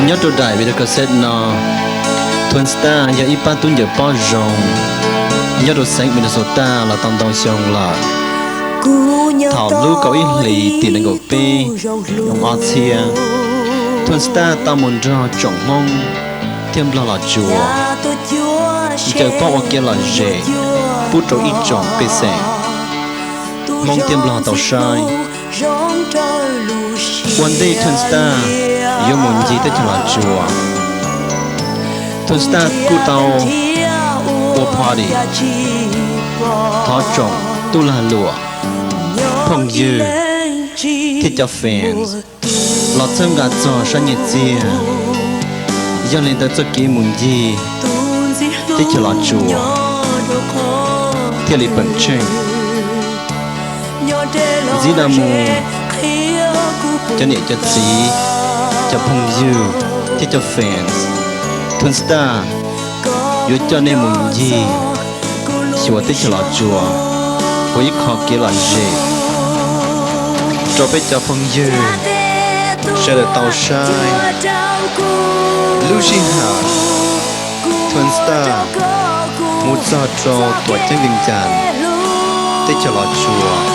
Nyob rau daim video cassette no, Twin Star yog ib pab tub ncaws pob zoo nyob rau xeev Minnesota los tau ntau xyoo lawm. Thaum lub kaum ib hlis tim nees nkaum peb xyoo ob txhiab, Twin Star tau mus nrog tsoom Hmoob thiab Nplog los tsuas, ncaws pob ua kev lom zem pub rau ib tsoom pej xeem Hmoob thiab Nplog tau saib. Ua ntej Twin Star yuav mus ncig teb chaws los tsuas, Twin Star kuj tau ua party thov tsoom tub lag luam, phooj ywg thiab cov fans los txhawb nqa txog sab nyiaj txiag. Yog li ntawd txoj kev mus ncig teb chaws los tsuas thiaj li peem tsheej. Ntxiv no mus, cov niam cov txiv, cov phooj ywg thiab cov fans, Twin Star yuav coj nej mus ncig xyuas teb chaws los tsuas ua ib qho kev lom zem rau peb cov phooj ywg sawv daws tau saib. Lub sij hawm Twin Star mus txog rau tuam ceeb Vees Cas teb chaws los tsuas,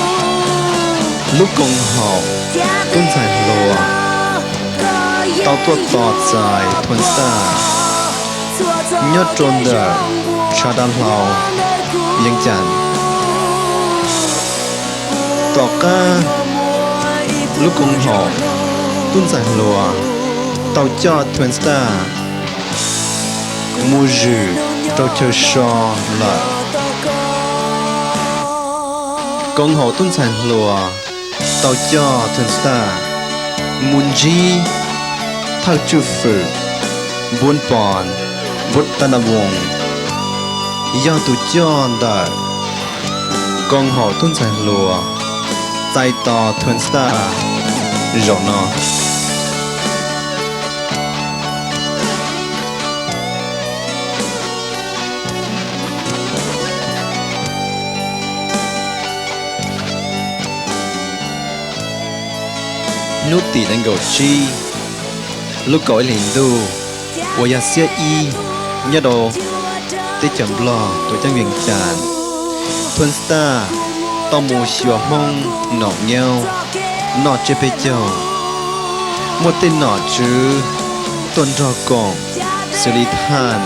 lub koom haum tub ntxhais hluas tau tuaj tos txais Twin Star nyob rau ntawm tshav dav hlau Vees Cas. Tom qab lub koom haum tub ntxhais hluas tau coj Twin Star mus zwm rau chaw so lawm, koom haum tub ntxhais hluas tau coj Twin Star mus ntsib thawj tswj hwm Npuv Pos, Npuv Tab Nab Voos, yog tus coj ntawm koom haum tub ntxhais hluas txais tos Twin Star zaum no. Hnub tim nees nkaum tsib lub kaum ib hlis ntuj uas yog xiab ib nyob rau teb chaws Nplog tuam ceeb Vees Cas, Twin Star tau mus xyuas Hmoob nom nyob noj tsiab peb caug. Muaj tej nom tswv tuaj nrog koom xws li Thaj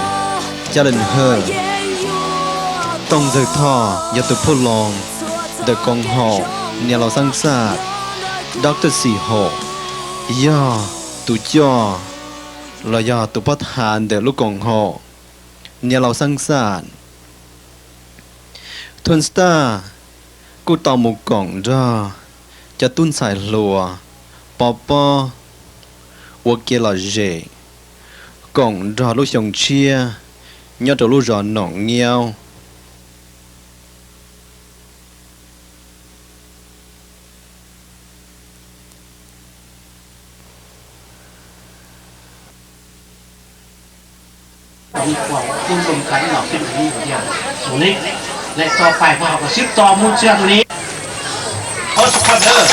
Cab Leej Hawj, Tooj Ntxawg Thoj yog tus phauj loos ntawm koom haum, Niam Laus Xeeb Xaj, Doctor Xis Haum yog tus coj los yog tus pov thawj ntawm lub koom haum, Niam Laus Xeeb Xaj. Twin Star kuj tau mus koom nrog cov tub ntxhais hluas pov pob ua kev lom zem, koom nrog lub xyoo tshiab nyob rau lub zos Noom Nyiaub. Tus nij, lawm tso pais pog kom sib tso mus tsia tus nij. Ov, tug phoj dawb,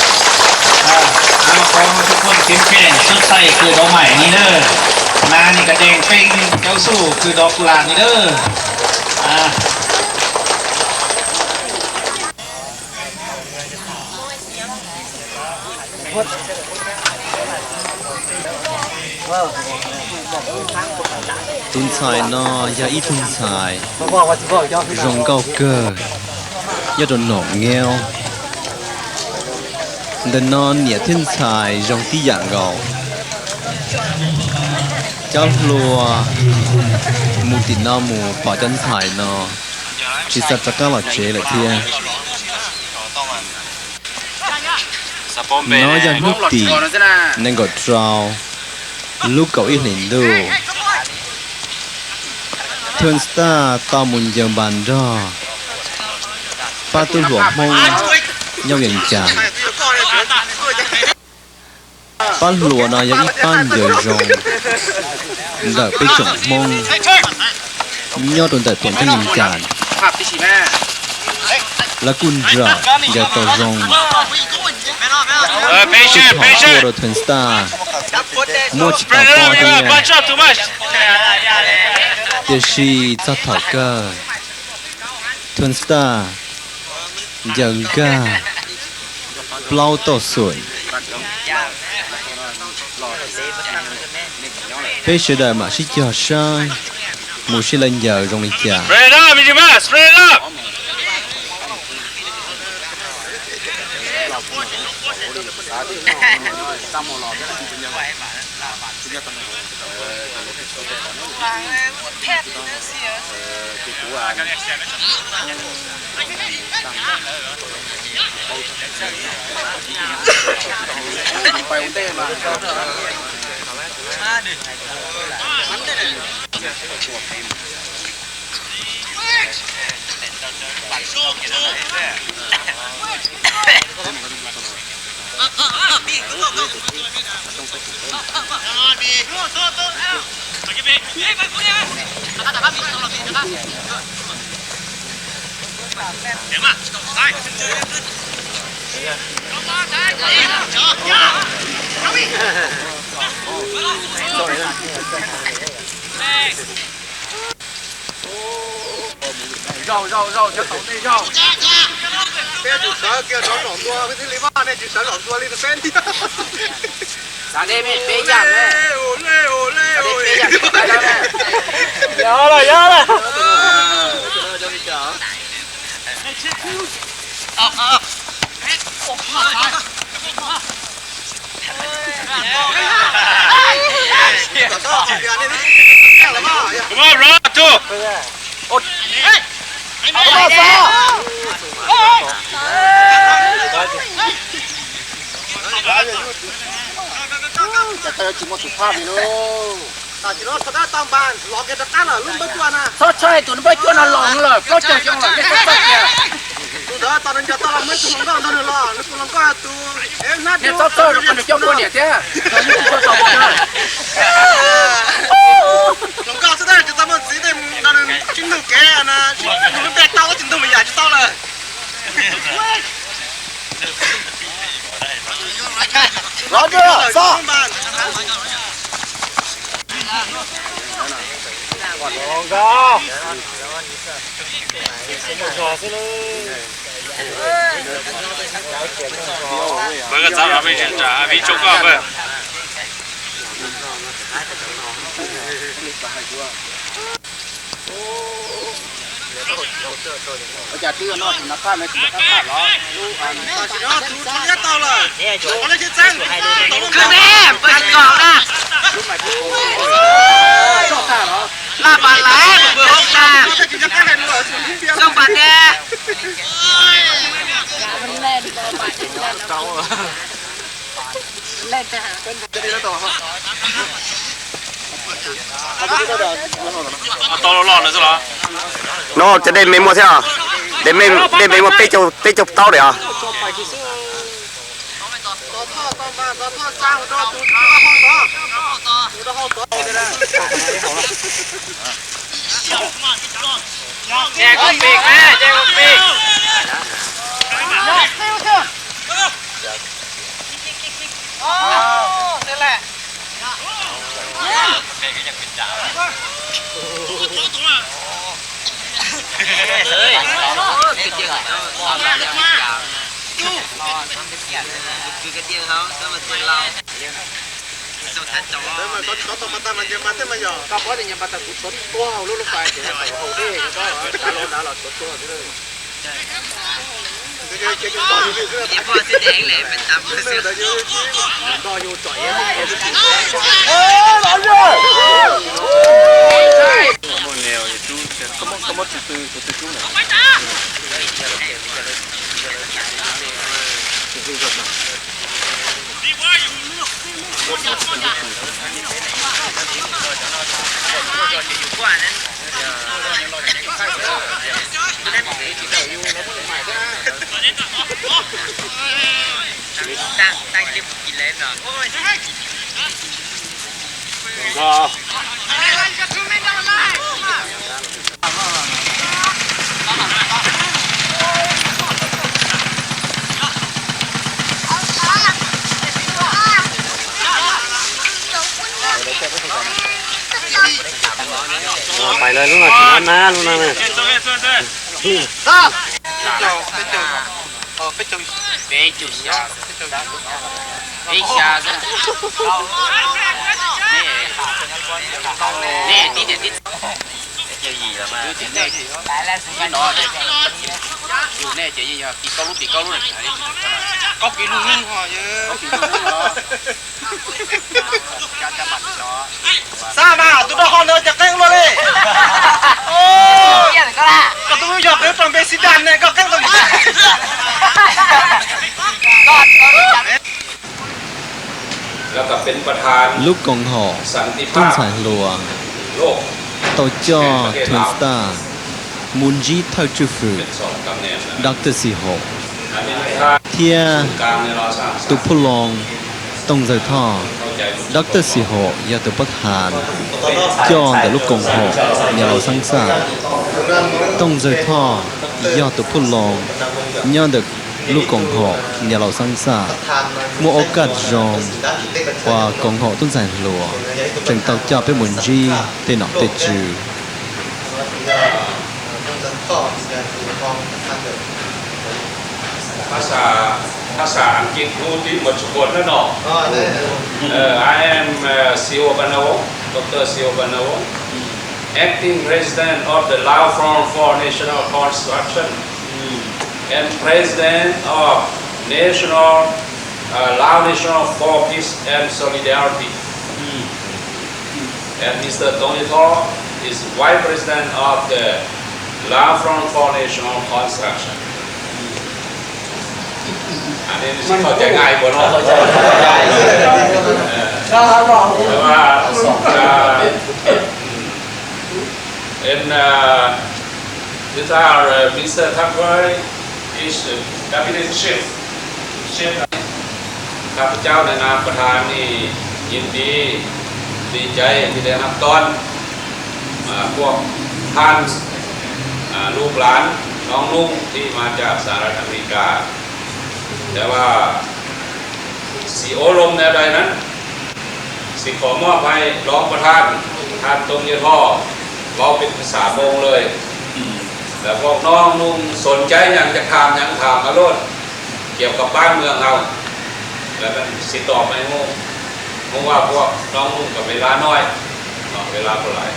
ov, tug phoj keev kheej, xub xais kws dov maim ni dawb, na ni ka dees peej cauv xuj kws dov kuv lam ni dawb. Tus ntxhais no yog ib tug ntxhais zoo nkauj kawg nyob rau Noom Nyiaub. Ntawm no niam thiab ntxhais zoo tib yam nkaus. Cov hluas mus tim no mus pom cov ntxhais no tsis xav rov qab los tsev lawm thiab. No yog hnub tim nees nkaum rau lub kaum ib hlis ntuj, Twin Star tau mus ncaws npas nrog pab tub hluas Hmoob nyob Vees Cas. Pab hluas no yog ib pab ncaws zoo ntawm peb tsoom Hmoob nyob rau ntawm tuam ceeb Vees Cas. Lawv kuj nrawm ncaws tau zoo. Peb sawv, peb sawv. Tuaj rau Thuần Star muab tsis tau poj thiab, tiam sis txog thaum kawg Thuần Star ncaws nkag plaub tauj xum. Peb sawv daws mam sib cog saib mus seb lawv ncaws zoo li cas. Zaum, zaum, zaum, cov tau nej zaum. Peb tsum sawv kiag rov zom ntua, peb thiaj li vaj, nej tsis sawv zom ntua li peb thiab. Xav deb peb yam, xav deb peb yam. Yog los yog lawm. Tsis muaj tus phaj li lauj. Txhob tshaj tus npawb cuaj no los lawm, plaub caug xyoo lawm, nej txhob txhawj kiag. Tus ntawd tos nws nco tau los muaj ib tug hluas nkauj nrog nws los, nws tus hluas nkauj tus, nej txhob txhawj, nws coj poj niam thiab. Hluas nkauj xwb tab tsis tau muaj txiv tej mus nrog nws sib nug kev na, nug lub npe tau tsis ntug me yam tsis tau lawm. Los, xo. Peb koj txav los peb tsis nram peb tsob koj peb. Ua cas twb yog noj tus no phaj no tsis nco qab phaj los? Tam sim no tus tau lawm, qhov no tsis txeeb, tau lub me npawg tsis kom na. Laj pas laiv mus pw hoob na. Zoo pas tias. Tau loj loj no xwb los? No cov dej me muaj thiab os. Dej me, dej me muaj peb caug, peb caug taub diam os. Koj paub tias nyias npaj tag kuv tshuav tuag hauv lub lub fais ces tawm hauv dej, koj tsav los nrad los tshuav tuag xwb. Pais lawm, lub no tsis nab nab lub no na. Peb caug xya xwb. Nej tib niam tib txiv, nej, nej ces yeej yog kis koj lub, kis koj lub, kis lub, kis lub. Xav mas tus rau hauv ntawd cas qeeb luaj li. Koj tus yog qeeb rau npe xib daj ne, koj qeeb tau. Lub koom haum tub ntxhais hluas tau coj Tun Staj mus ntsib thawj tswj hwm Dr. Xis Haum thiab tus phoj loo Tooj Ntxawg Thoj. Dr. Xis Haum yog tus pab thav coj ntawm lub koom haum Niam Laus Xeeb Xaj. Tooj Ntxawg Thoj yog tus phoj loo nyob ntawm lub koom haum Niam Laus Xeeb Xaj, muaj ob kaj zoo uas koom haum tub ntxhais hluas tseem tau coj peb mus ntsib tej nom tej tswv. Phas xas, phas xas Askiv kuv twb mus tsis puas hnub no. I am uh, Siu Panavong, Dr. Siu Panavong, Acting President of the Lao Front for National Construction and President of National, uh, Lao National for Peace and Solidarity. And Mister Tony Tho is Vice President of the Lao Front for National Construction. Anw ne, sib kho cai nqaij puas no? Ua, and uh, these are uh, Mister Tha Khuai is uh, Cabinet Chief. Chief. ข้าพเจ้าในนามประธานนี่ยินดีดีใจที่ได้รับต้อนอ่าพวกท่านอ่าลูกหลานน้องนุ่งที่มาจากสหรัฐอเมริกา แต่ว่าสิโอ้ลมแนวใดนั้น สิขอมอบให้รองประธานท่านตรงเยทอเว้าเป็นภาษามงเลย แล้วพวกน้องนุ่งสนใจอย่างจะถามอย่างถามมาโลด เกี่ยวกับบ้านเมืองเรา แล้วก็สิตอบให้ฮู้ เพราะว่าพวกน้องนุ่งกับเวลาน้อยเนาะ เวลาบ่หลาย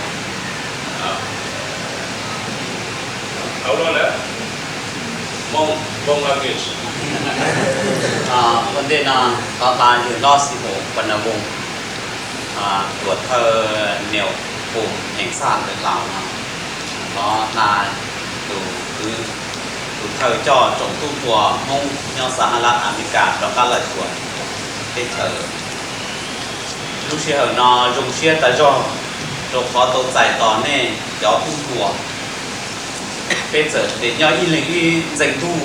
เอาโลดแล้ว Hmong, Hmong language. Ua ntej no, thov tas yawg hlob Xis Haum Panavong, tuam thawj niam phoo heev xaj ntawm Laus no, thov tas tus kwv, tus thawj coj tsoom tub hluas Hmoob nyob Xas Has Las As Mes Lis Kas rov qab los xyuas teb chaws. Lub sij hawm no zoo siab tas zog rau qhov tau txais tos nej cov tub hluas. Peb txawm tias nyob ib leeg ib ntxees ntuj,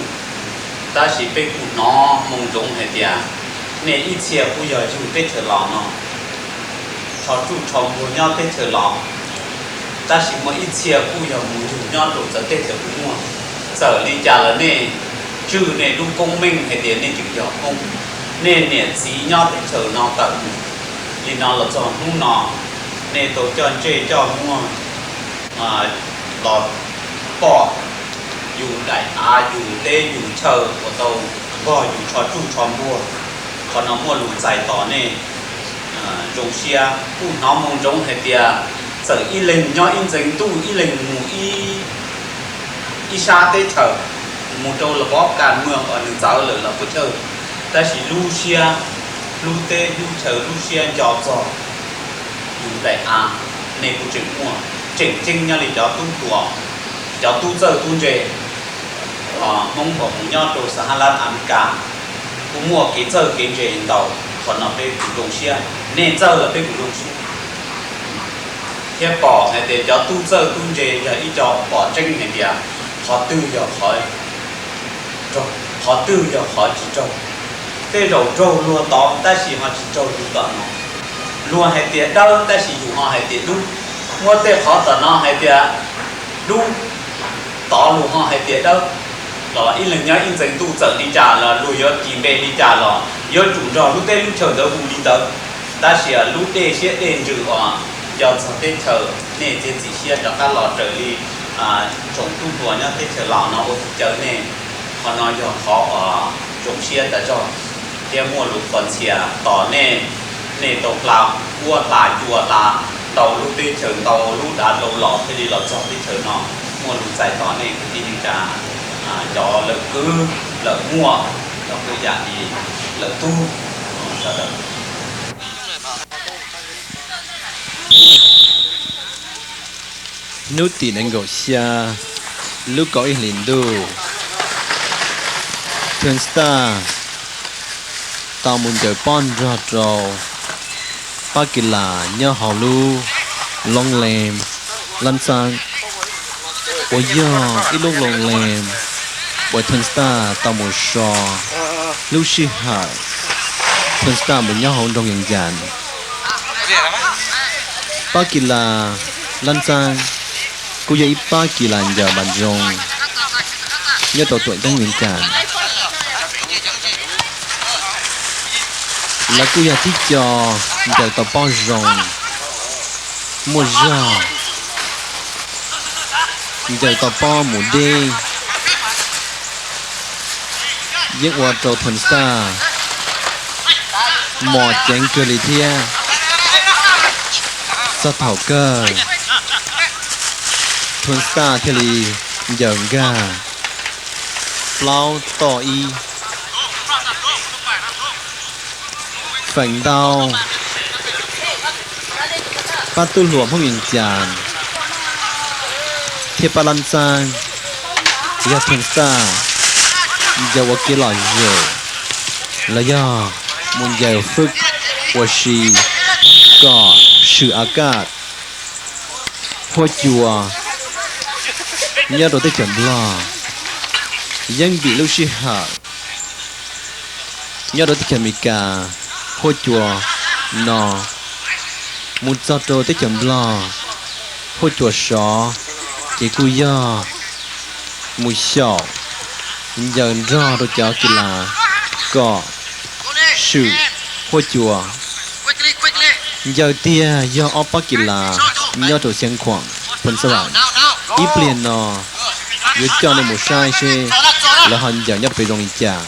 tab sis peb kuj hnov moo ntsoov hais tias nej ib txhia kuj yog yug teb chaws los no, tsho tsuj tsho npuag nyob teb chaws los, tab sis muaj ib txhia kuj yog mus yug nyob rau txawv teb chaws kuj muaj. Txawm li cas los nej tswj nej lub koob meej hais tias nej tseem yog Hmoob, nej niam txiv nyob teb chaws no tawm mus li no los txog hnub no, nej tau coj ntsej coj muag los pom yus daim av yus teb yus chaw uas tau npog yus tsho tsuj tsho npuag. Qhov no muaj lus txais tos nej. Zoo siab kuj hnov moo ntsoov hais tias txawm ib leeg nyob ib ntxees ntuj ib leeg mus ib sab teb chaws, mus rau lawv pob kas muag uas nws txawv lawm los puas chawj, tab sis lub siab, hlub teb hlub chaw, lub siab nco txog yus daim av, nej kuj tseem muaj. Tseem ceeb nyob li cov tub hluas, cov tub txawj tub ntse Hmoob uas mus nyob rau Xas Has Las As Mes Lis Kas kuj muaj kev txawj kev ntse ntau. Qhov no peb kuj zoo siab, nej txawj los peb kuj zoo siab. Thiab pom hais tias cov tub txawj tub ntse yog ib co pom tseeb hais tias qhov twg yog qhov raug, qhov twg yog qhov tsis raug. Tej zaum raug luag tod tab sis ho tsis raug yus tom no. Luag hais tias dawb tab sis yus ho hais tias dub. Muaj tej qhov tom no hais tias dub, tod luag ho hais tias dawb. Los ib leeg nyob ib ntxees ntuj txawm li cas los luag yuav tis npe li cas los yuav tsum nrog lub teb lub chaw ntawd hu li ntawd. Tab sis lub dej siab dej ntsws uas Yog txog teb chaws nej txiav txim siab rov qab los raws li tsoom tub hluas nyob teb chaws Laus no ua tus caw nej, qhov no yog qhov zoo siab tas zog thiab muaj lus qhuas ntxhias tos nej. Nej tau hla huab hla cua hla ntau lub teb chaws ntau lub dav dlau los thiaj li los txog teb chaws no, muaj lus txais tos nej kwv tij neej tsa, cov lawm kwv lawm muam, cov kuj yam li lawm tub, sawv daws. Hnub tim nees nkaum xya lub kaum ib hlis ntuj, Thon Staj tau mus ncaws pob nrog rau Pab Kis Las nyob hauv lub Looj Lees Lab Ntxaab, uas yog ib lub looj lees uas Thon Staj tau mus so lub sij hawm Thon Staj mus nyob hauv nroog Yees Cas. Pab Kis Las Lab Ntxaab kuj yog ib pab kis las ncaws npas ntsoov nyob rau tuam ceeb Yees Cas. Lawv kuj yog tib co ncaws tau pob zoo, muaj zog, ncaws tau pob mus deb, yeej ua rau Thon Staj mos ceev kawg li thiab. Txog thaum kawg, Thon Staj thiaj li ncaws nkag plaub toj ib. Feem ntau pab tub hluas Hmoob Yees Cas thiab pab Lab Ntxaab yog Thon Staj ncaws ua kev lom zem los yog mus ncaws fwb ua si kom swm a kaj huab cua nyob rau teb chaws Nplog. Yeej vim lub sij hawm nyob rau teb chaws Amelikas, huab cua no mus txog rau teb chaws Nplog, huab cua sov ces kuj yog mus xyaum ncaws nrog rau cov kis las kom swm huab cua. Ncaws tiag yog ob pab kis las nyob rau Xeev Khuam, Phoos Xab Vam. Ib pliag no yuav coj nej mus saib seb lawv ho ncaws nyob rau pem zoo li cas.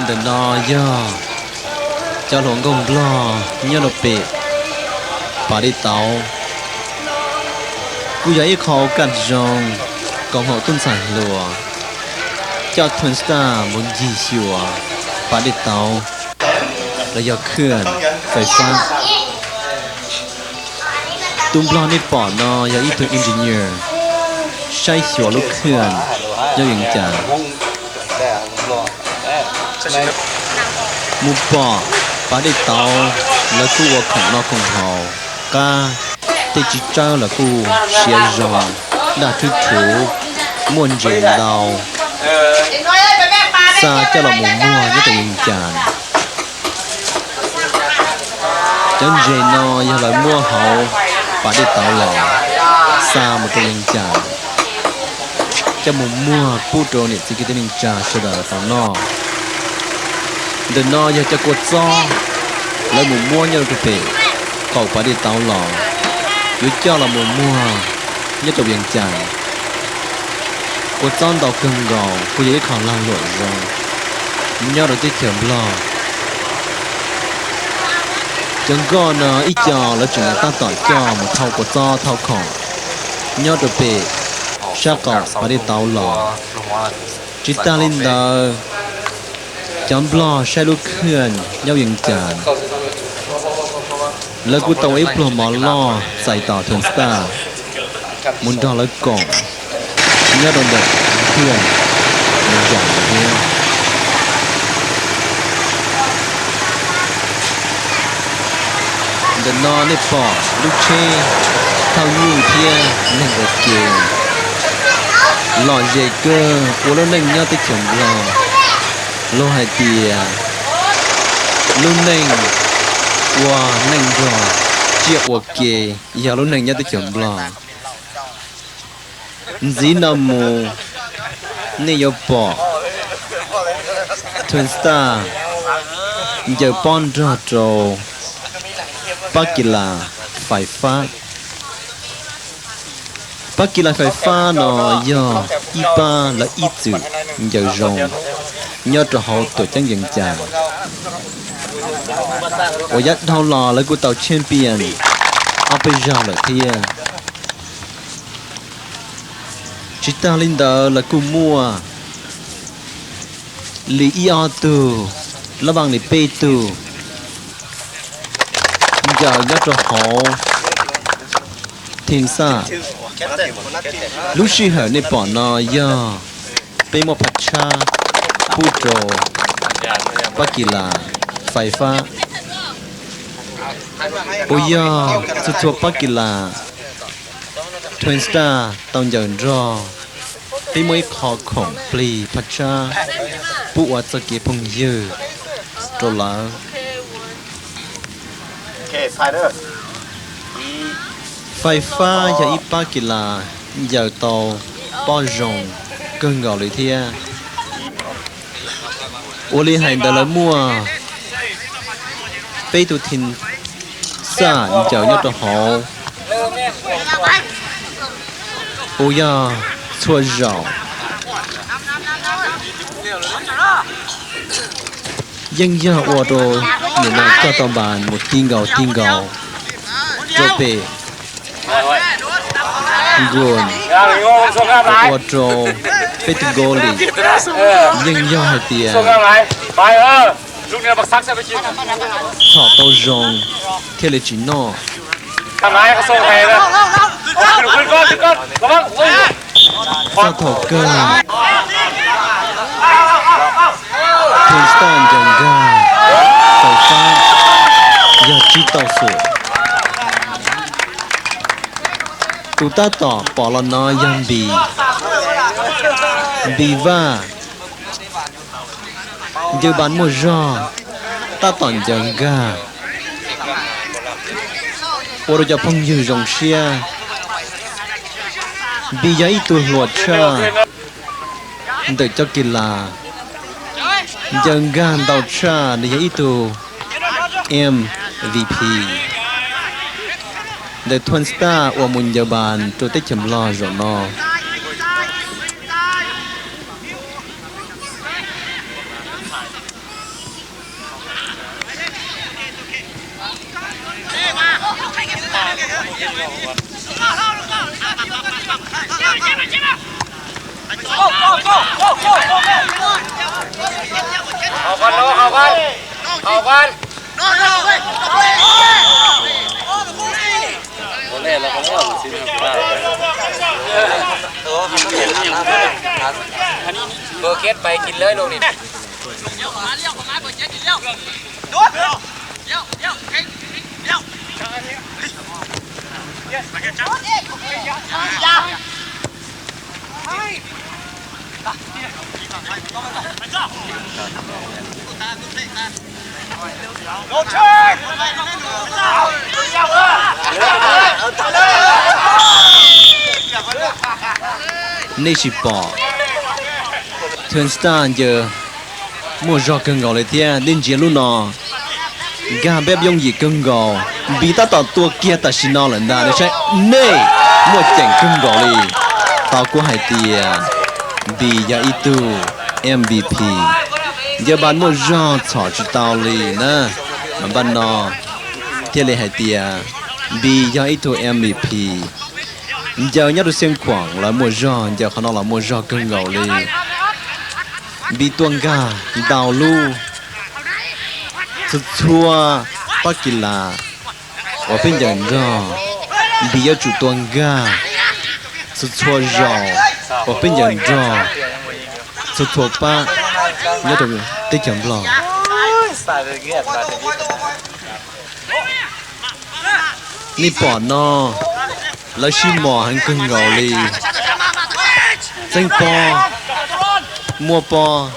Ntawm no yog cov hluas nkauj Nplog nyob rau pem Pas Dej Tauv. Kuj yog ib qho kaj zoo koom haum tub ntxhais hluas coj Twin Star mus ncig xyuas Pas Dej Tauv, los yog khwj fais fab. Tus Nplog nej pom no yog ib tug engineer saib xyuas lub khwj nyob Vias Cas. Mus pom Pas Dej Tauv, lawv kuj ua khoom noj khoom haus qab, tej txiv tsawb los kuj siav zoo, daj rhuv rhuv, muaj ntses ntau, xa coj los mus muag nyob rau Vias Cas. Cov ntses no yog lawv muab hauv Pas Dej Tauv los xa mus rau Vias Cas, coj mus muag pub rau niam txiv kwv tij neej tsa sawv daws tau noj. Ntawm no yog cov kua txob lawv mus muab nyob rau pem qaum Pas Dej Tauv los, yuav coj los mus muag nyob rau Vias Cas. Kua txob ntau kawg nkaus, kuj yog ib qho lag luam zoo nyob rau teb chaws Nplog. Cov nkoj no ib co lawv tseem tab tom coj mus thau kua txob thau khoom nyob rau pem sab qaum Pas Dej Tauv los. Tsis tag li ntawd, cov Nplog saib lub khwj nyob Vias Cas, lawv kuj tau ua ib pluag mov loj txais tom Twin Star mus nrog lawv koom nyob rau ntawm khwj mus zom thiab. Ntawm no nej pom lub tsheb thauj nyuj thiab neeg ua ke lom zem kawg ua lub neej nyob teb chaws Nplog. Luag hais tias lub neej ua neej nrog tsiaj ua ke yog lub neej nyob teb chaws Nplog. Ntxiv no mus nej yuav pom Twin Star ncaws pob nrog rau pab kis las fais fab. Pab kis las fais fab no yog ib pab lawv ib txwm ncaws zoo nyob rau hauv tuam ceeb Vias Cas. Uas yav dhau los lawv kuj tau champion ob peb zaug lawm thiab. Tsis tag li ntawd lawv kuj muaj li ib ob tug, lab vaj li peb tug ncaws nyob rau hauv team xaj. Lub sij hawm nej pom no yog peb muab phaj tshab pub rau pab kis las fais fab, uas yog txhua txhua pab kis las Twin Star tau ncaws nrog. Peb muaj ib qho khoom plig phaj tshab pub ua txoj kev phooj ywg rau lawv. Fais fab yog ib pab kis las ncaws tau pob zoo kawg nkaus li thiab. Ua li hais ntawd lawv muaj peb tug team xaj ncaws nyob rau hauv, uas yog txhua zaus yeej yog ua rau nim no coj tau npas mus ti nkaus ti nkaus rau pem nkuas, ua rau peb tug goalie yeej yog hais tias txhom tau zoo thiaj li tsis noj. Txog thaum kawg, Twin Star ncaws nkag, fais fab yog tsib tau xwm. Tus tab tom pom los no yog Npis, Npis Vaj, ncaws npas muaj zog, tab tom ncaws nkag, ua rau cov phooj ywg zoo siab. Npis yog ib tug hluas tshaj, ntawm cov kis las. Ncaws nkag ntau tshaj, nws yog ib tug M V P ntawm Twin Star uas mus ncaws npas rau teb chaws Nplog zaum no. Nej sim pom, Twin Star ncaws muaj zog kawg nkaus li thiab. Nej ntsia lub no, nkag npeb yooj yim kawg nkaus. Npis tab tom tua kiag tam sim no lawm ntag, nej saib, nej muaj ceem kawg nkaus li. Tau kuv hais tias Npis yog ib tug M V P, ncaws npas muaj zog txhom tsis tau li na. Mas npaj no thiaj li hais tias Npis yog ib tug M V P. Ncaws nyob rau Xeev Khuam los muaj zog, ncaws qhov no los muaj zog kawg nkaus li. Npis tua nkag ntau lub, txhua txhua pab kis las uas peb ncaws nrog, Npis yuav tsum tua nkag txhua txhua zaus uas peb ncaws nrog, txhua txhua pab nyob rau teb chaws Nplog. Nej pom no, lawv sib mos heev kawg nkaus li. Txeeb pob, muaj pob.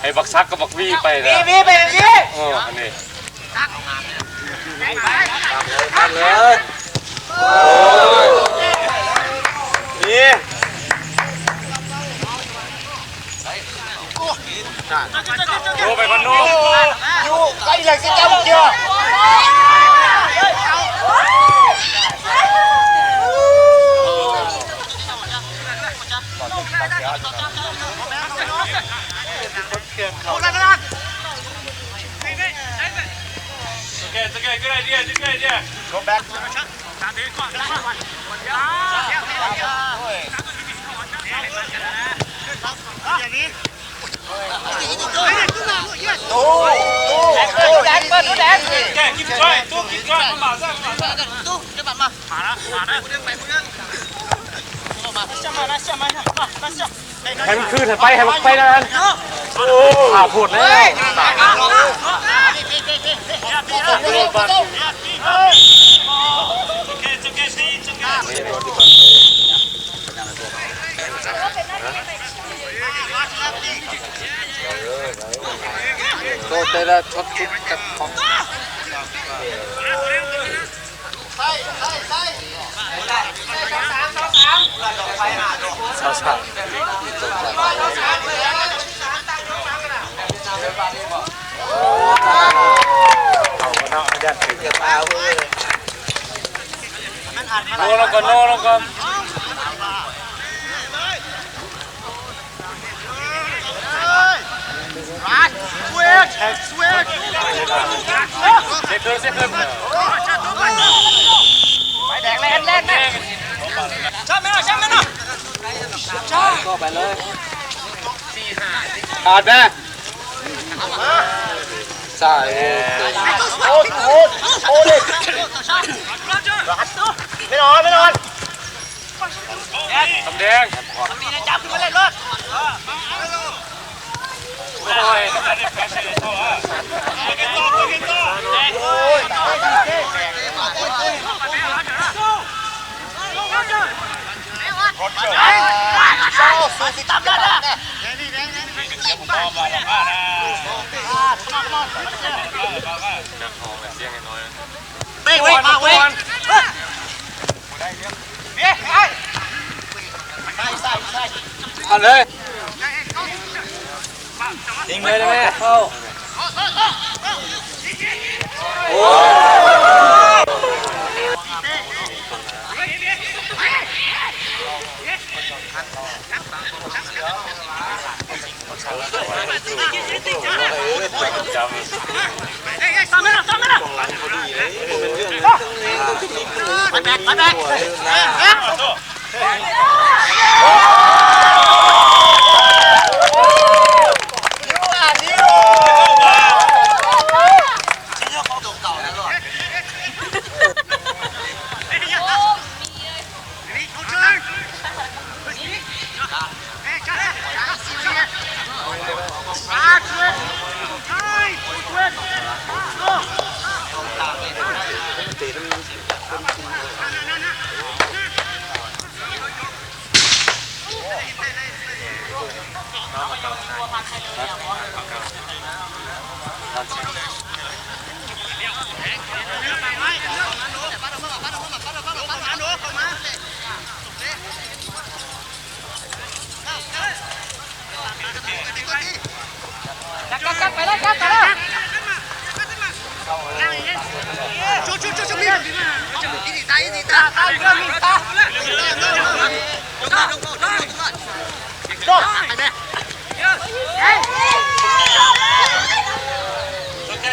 Ej, Paj Xab koj mas vij pais na. Haisมันขึ้น haisไป haisมันไปนะ มัน โอ้ ผ่าโหดแล้ว โตเตะแล้วช็อตชุดกับของ No los con, no los con. Ad na. Sai. Không đen. Ăn đi. Đi người đi mẹ.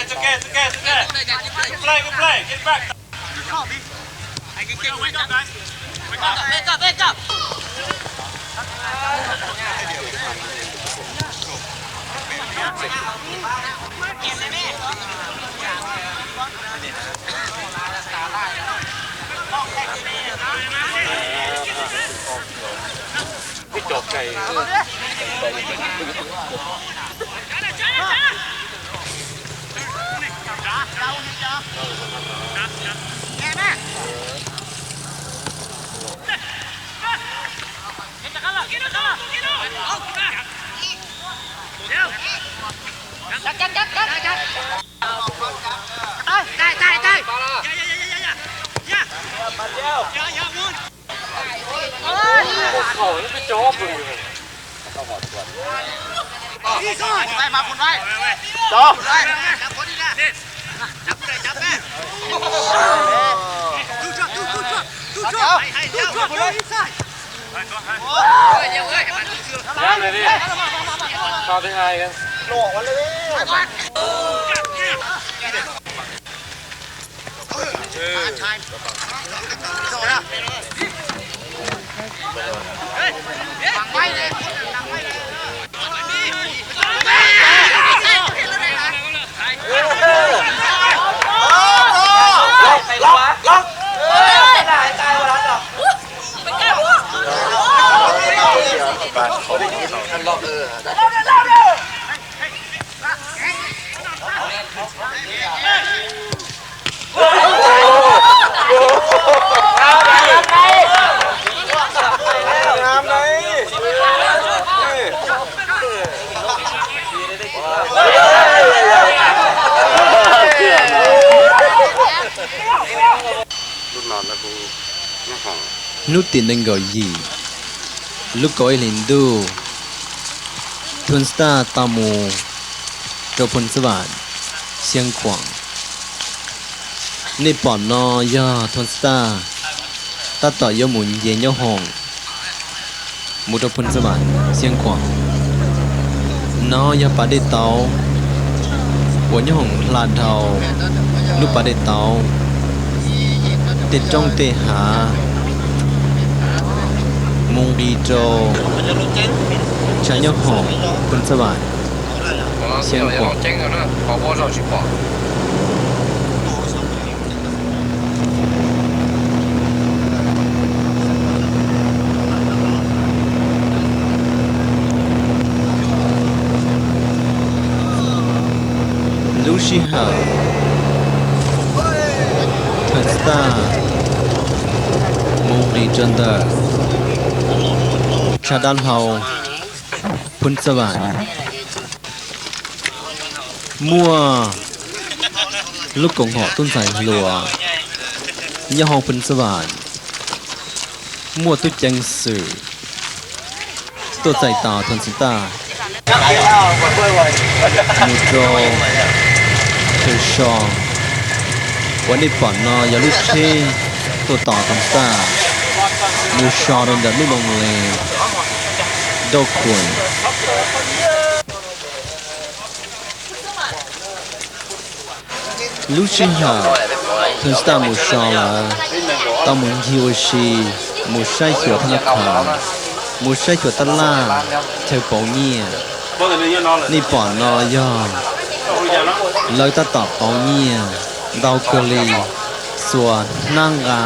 It's okay, it's okay, it's okay. Good play, good play. Get back. Pha thứ hai kìa. Hnub tim nees nkaum yim lub kaum ib hlis ntuj, Thoob Xab Taj tau mus rau Phoos Xab Vam, Xiab Khuam. Nej pom no yog Thoob Xab Taj tab tom yuav mus nce nyoob hoom mus rau Phoos Xab Vam, Xiab Khuam. No yog pas dej tauv uas nyoob hoom hla dhau lub pas dej tauv, tej roob tej hav mus nqis rau tshav nyoob hoom Phoos Xab Vam, Xiab Khuam. Lub sij hawm Thoob Xab Taj mus nqis rau ntawm tshav dav hlau Phoos Xab Vam, muaj lub koom haum tub ntxhais hluas nyob hauv Phoos Xab Vam, muaj tub ceev xwm tuaj txais tos Thoob Xab Taj mus rau chaw so. Uas nej pom no yog lub tsheb tuaj tos Thoob Xab Taj mus so rau ntawm lub loo le Dau Khuam. Lub sij hawm Thoob Xab Taj mus so lawm, tau mus ncig ua si, mus saib xyuas thab nab qha, mus saib xyuas tab laj, chaw pauv nyiaj. Nej pom no yog lawv tab tom pauv nyiaj ntau kawg li, xuas hnab nqa,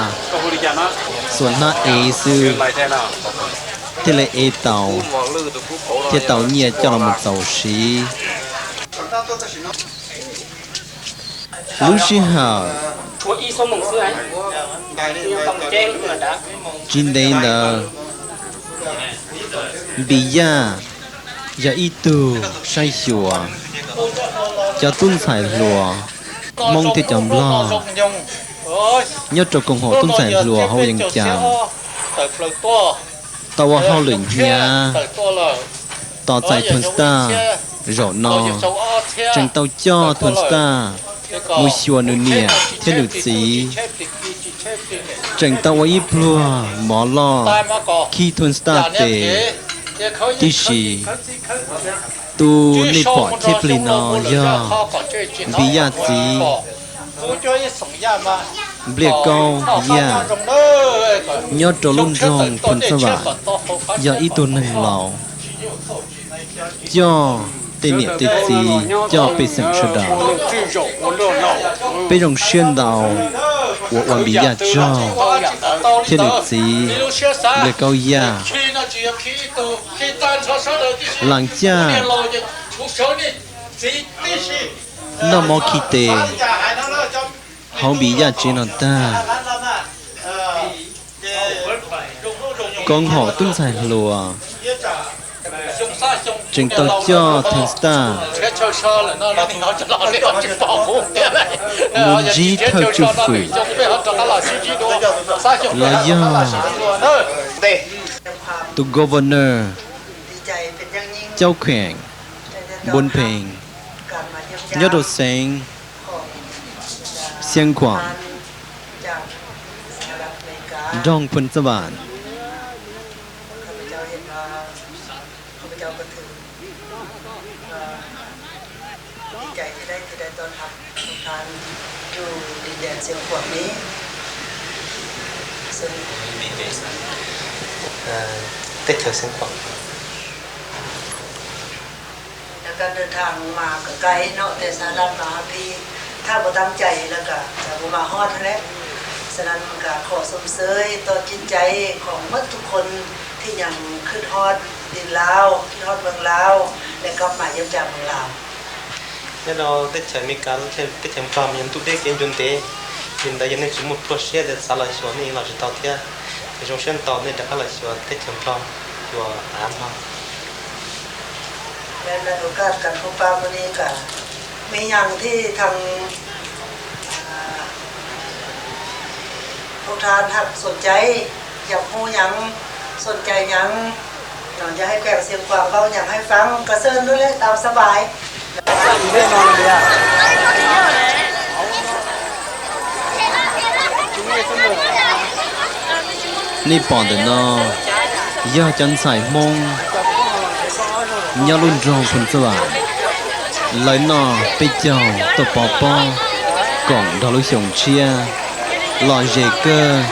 xuas hnab ev xwb thiaj li ev tau, thiaj tau nyiaj coj los mus txaus siv. Lub sij hawm tsis ntev ntawd, Npis Yaj yog ib tug saib xyuas cov tub ntxhais hluas Hmoob thiab cov Nplog nyob rau koom haum tub ntxhais hluas hauv Yees Cas tau ua hauj lwm hnyav tos txais Thoob Xab Taj. Zaum no tseem tau coj Thoob Xab Taj mus xyuas nws niam thiab nws txiv, tseem tau ua ib pluag mov loj khib Thoob Xab Taj tes, tiam sis tus nej pom thiab plig no yog Npis Yaj txiv, Npliaj Kaub Yaj, nyob rau lub nroog Thoob Xab Vam, yog ib tug neeg laus coj tej niam tej txiv, coj pej xeem sawv daws, peb zoo siab ntau uas ua Npis Yaj tsaug thiab nws txiv Npliaj Kaub Yaj. Laas caj noj mov khi tes hauv Npis Yaj tsev no tag, koom haum tub ntxhais hluas tseem tau coj Thoob Xab Taj mus ntsib thawj tswj hwm los yog tus governor Cauj Kheem, Npun Pheej, nyob rau xeev Xiab Khuam, nroog Phoos Xab Vam. Teb chaws Xiab Khuam. Lawv koj dim thaj mas koj kais no tej xav dab mas phi, thaj kuv tam cais lawv koj cov kuv mas hoj thiab lawm. Xav dab mas koj khom xoom xwb toj cib cais khom muab tus qhov thiaj nyeem khwb hoj ti Lauj, khwb hoj meej Lauj, lawv koj mas yeej cais meej Lauj. Nyob rau teb chaws Amelikas, teb chaws Nplog mas yog ntuj deb kev ncua ntev, li ntawd yog nej tsis muaj pluaj siab xav los xyuas nej yeej los tsis tau thiab. Zoo siab ntau nej rov qab los xyuas teb chaws Nplog, xyuas av Nplog. Lawv tus kaj kas phu pa mus ni kas, me nyam thiaj thaj, phu thaj haj xoom cais, Yog hu nyav, soj cai nyav, no yog hais kuas xiv kuas npau nyav hais fav kom xwb lub lej tau sab vais. Nej pom ntawm no yog cov ntxhais Hmoob nyob lub nroog Phu Txaj Vam, lawv noj peb caug tuaj pov pob koom nrog lub xyoo tshiab. Lom zem kawg,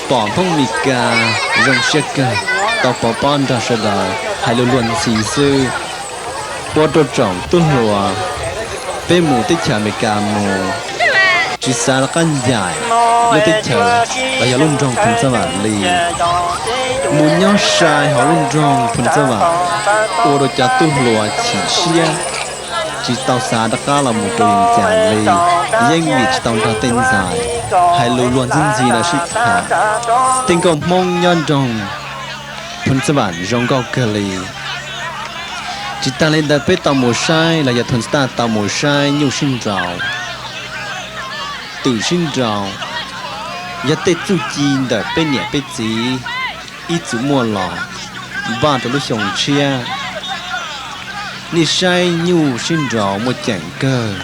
pom Hmoob Mes Kas zoo siab kawg, tau pov pob nrog sawv daws hais lus luag ntxhi xwb. Ua rau tsoom tub hluas, peb mus teb chaws Amelikas mus, tsis xav rov qab ncaim lub teb chaws los yog lub nroog Phu Txaj Vam li. Mus nyob sai hauv lub nroog Phu Txaj Vam, ua rau cov tub hluas chim siab, tsis tau xav rov qab los mus rau Vias Cas li, yeej vim tsis tau nrog tej ntxhais hais lus luag ntxhi ntxhi los sib tham. Tej nkauj Hmoob nyob nroog Phu Txaj Vam zoo nkauj kawg li. Tsis tas li ntawd peb tau mus saib los yog Thoob Xab Taj tau mus saib nyuj sib nraus, twm sib nraus, yog tej txuj ci ntawm peb niam peb txiv ib txwm muaj los npaj rau lub xyoo tshiab. Nej saib nyuj sib nraus muaj ceem kawg.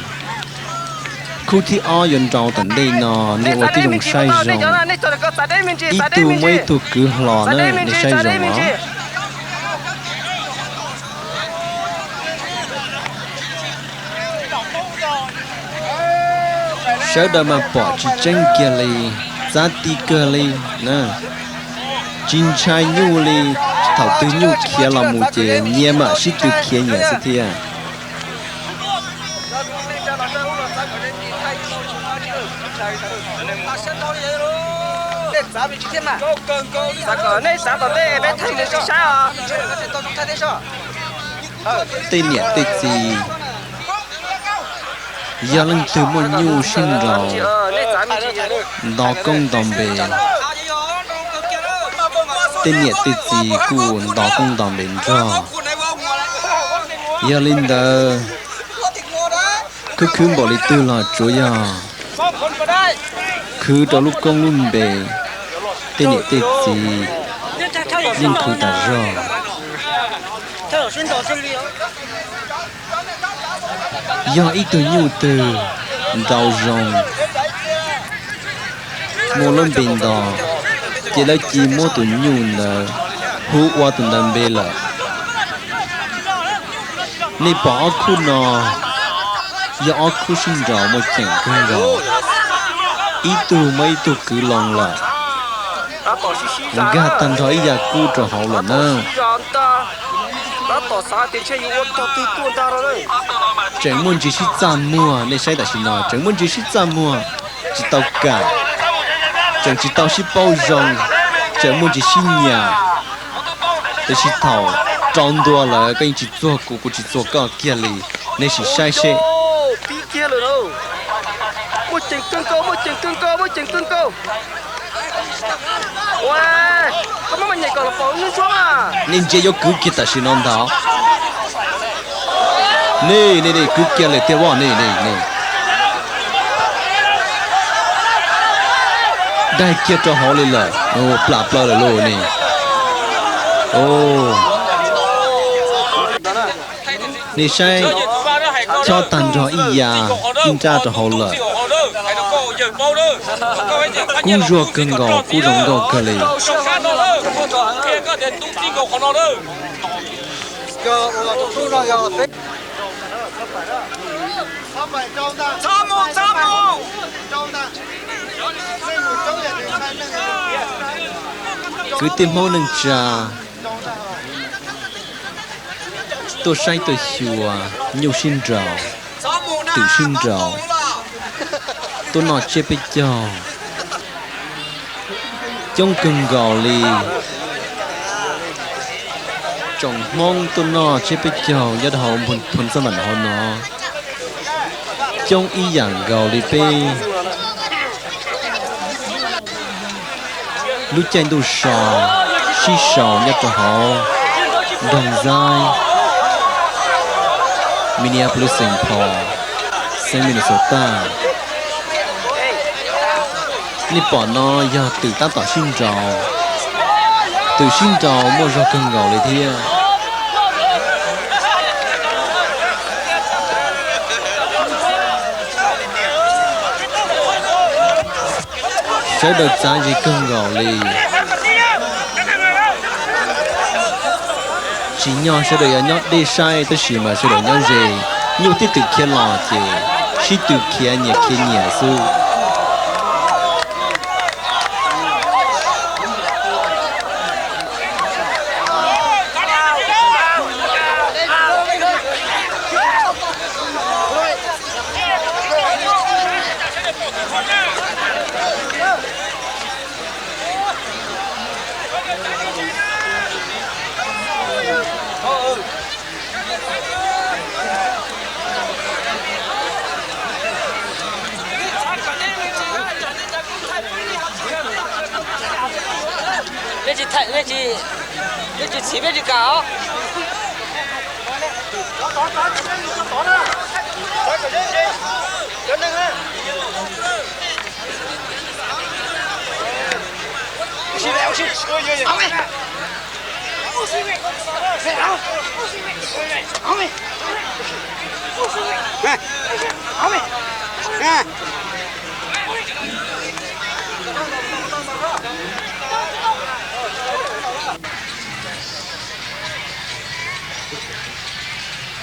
Khub thib ob yuav nraus tom ntej no nej ua tib zoo saib zoo. Ib tug muaj ib tug kwv hlo na, nej saib zoo os. Sawv daws mas pom tsis tseeb kiag li, txav ti kawg li na. Tsis ntshai nyuj li, thaum twg nyuj khiav los mus ces nyias mam sib tw khiav nyias xwb thiab. Tej niam tej txiv, yog leej twg muaj nyuj sib nraus, nto koob nto npe. Tej niam tej txiv kuj nto koob nto npe nrog. Yog li ntawd, khwv khwv npaum li twg los tsuav yog khwv rau lub koob lub npe, tej niam tej txiv yeej khwv tas zog. Yog ib tug nyuj twg nraus zoo, muaj lub npe nto, ces lawv cia muab tus nyuj ntawd hu ua tus ntawd npe lawm. Nej pom ob khub no yog ob khub sib nraus muaj ceem kawg nkaus, ib tug muaj ib tug kwv loo lawm, nkag tag nrho ib yav kub rau hauv lawm na. Tseem muaj ntsis sib txaj muag, nej saib tam sim no tseem muaj ntsis sib txaj muag, tsis tau kam, tseem tsis tau sib paub zoo, tseem muaj ntsis sib nyam. Tiam sis thaum rau ntua lawm koj yeej tsis txuag kuv, kuv tsis txuag koj kiag li. Nej sim saib seb. Nej ntsia yuav kwv kiag tam sim no ntag. Nej, nej, nej kwv kiag lawm tiag os, nej, nej, nej. Daig kiag rau hauv li lawm, plam plaws lawm lauj nej. Nej saib, chob tag nrho ib yam, ib nrab rau hauv lawm. Kub zuag kawg nkaus, kub zoo nkauj kawg li. Kwv tij Hmoob neej tsa tuaj saib tuaj xyuas nyuj sib nraus, twm sib nraus, tuaj noj tsiab peb caug, coob kawg nkaus li. Tsoom Hmoob tuaj noj tsiab peb caug nyob rau hauv Phu Txab Vam hauv no coob ib yam nkaus li peb. Lub caij ntuj so, sib sau nyob rau hauv nroog Xaib, Minneapolis, Saint Paul, xeev Minnesota. Nej pom no yog twm tab tom sib nraus, Tus sib nraus muaj zog kawg nkaus li thiab. Sawv daws txav zis kawg nkaus li. Tsim nyog sawv daws yuav nyob deb saib tab sis mas sawv daws nyob ze, nyuj twb twm khiav los ces sib tw khiav nyias khiav nyias xwb.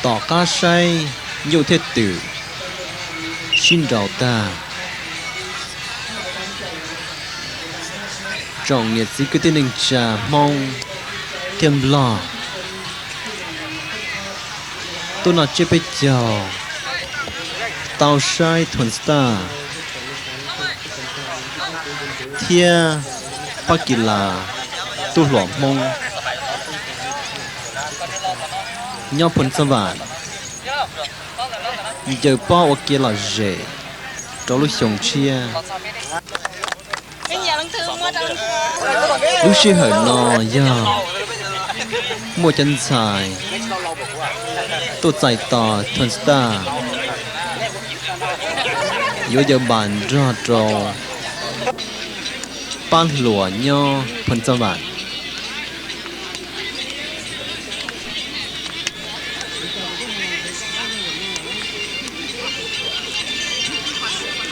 Tom qab saib nyuj thiab twm sib nraus tag, tsoom niam txiv kwv tij neej tsa Hmoob thiab Nplog tuaj noj tsiab peb caug tau saib Thon Staj thiab Pab Kis Las tub hluas Hmoob nyob Phoos Xab Vam ncaws pob ua ke lom zem rau lub xyoo tshiab. Lub sij hawm no yog muaj cov ntxhais tuaj txais tos Thon Staj yuav yaws npas nrog rau pab hluas nyob Phoos Xab Vam.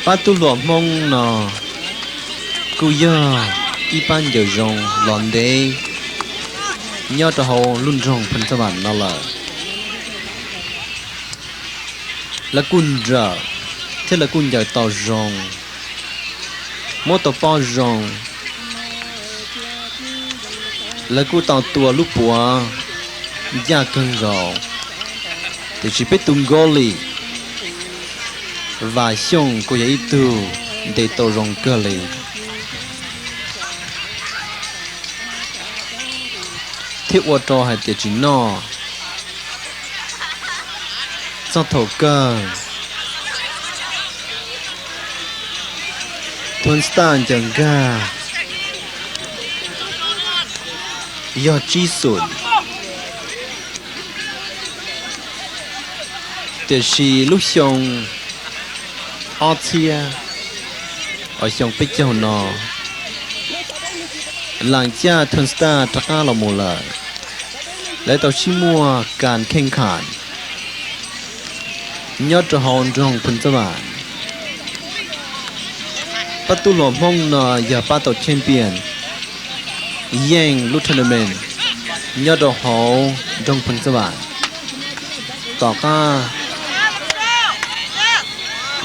Pab tub hluas Hmoob no kuj yog ib pab ncaws zoo los ntev nyob rau hauv lub nroog Phoos Xab Vam no lawm. Lawv kuj nrawm thiab lawv kuj ncaws tau zoo, muab tau pob zoo. Lawv kuj tau tua lub puav ncaj kawg nkaus, tiam sis peb tus Nkauj Lis Vam Xyooj kuj yog ib tug ntes tau zoo kawg li, thiab ua rau hais tias tsis noj txog thaum kawg. Thon Staj ncaws nkag yog tsib xum, tiam sis lub xyoo ob txhiab uas xyoo peb caug no, lam caj Thon Staj rov qab los mus lawm. Lawv tau sib muaj kas kheej kham nyob rau hauv nroog Phoos Xab Vam. Pab tub hluas Hmoob no yog pab tau champion yeej lub tournament nyob rau hauv nroog Phoos Xab Vam tom qab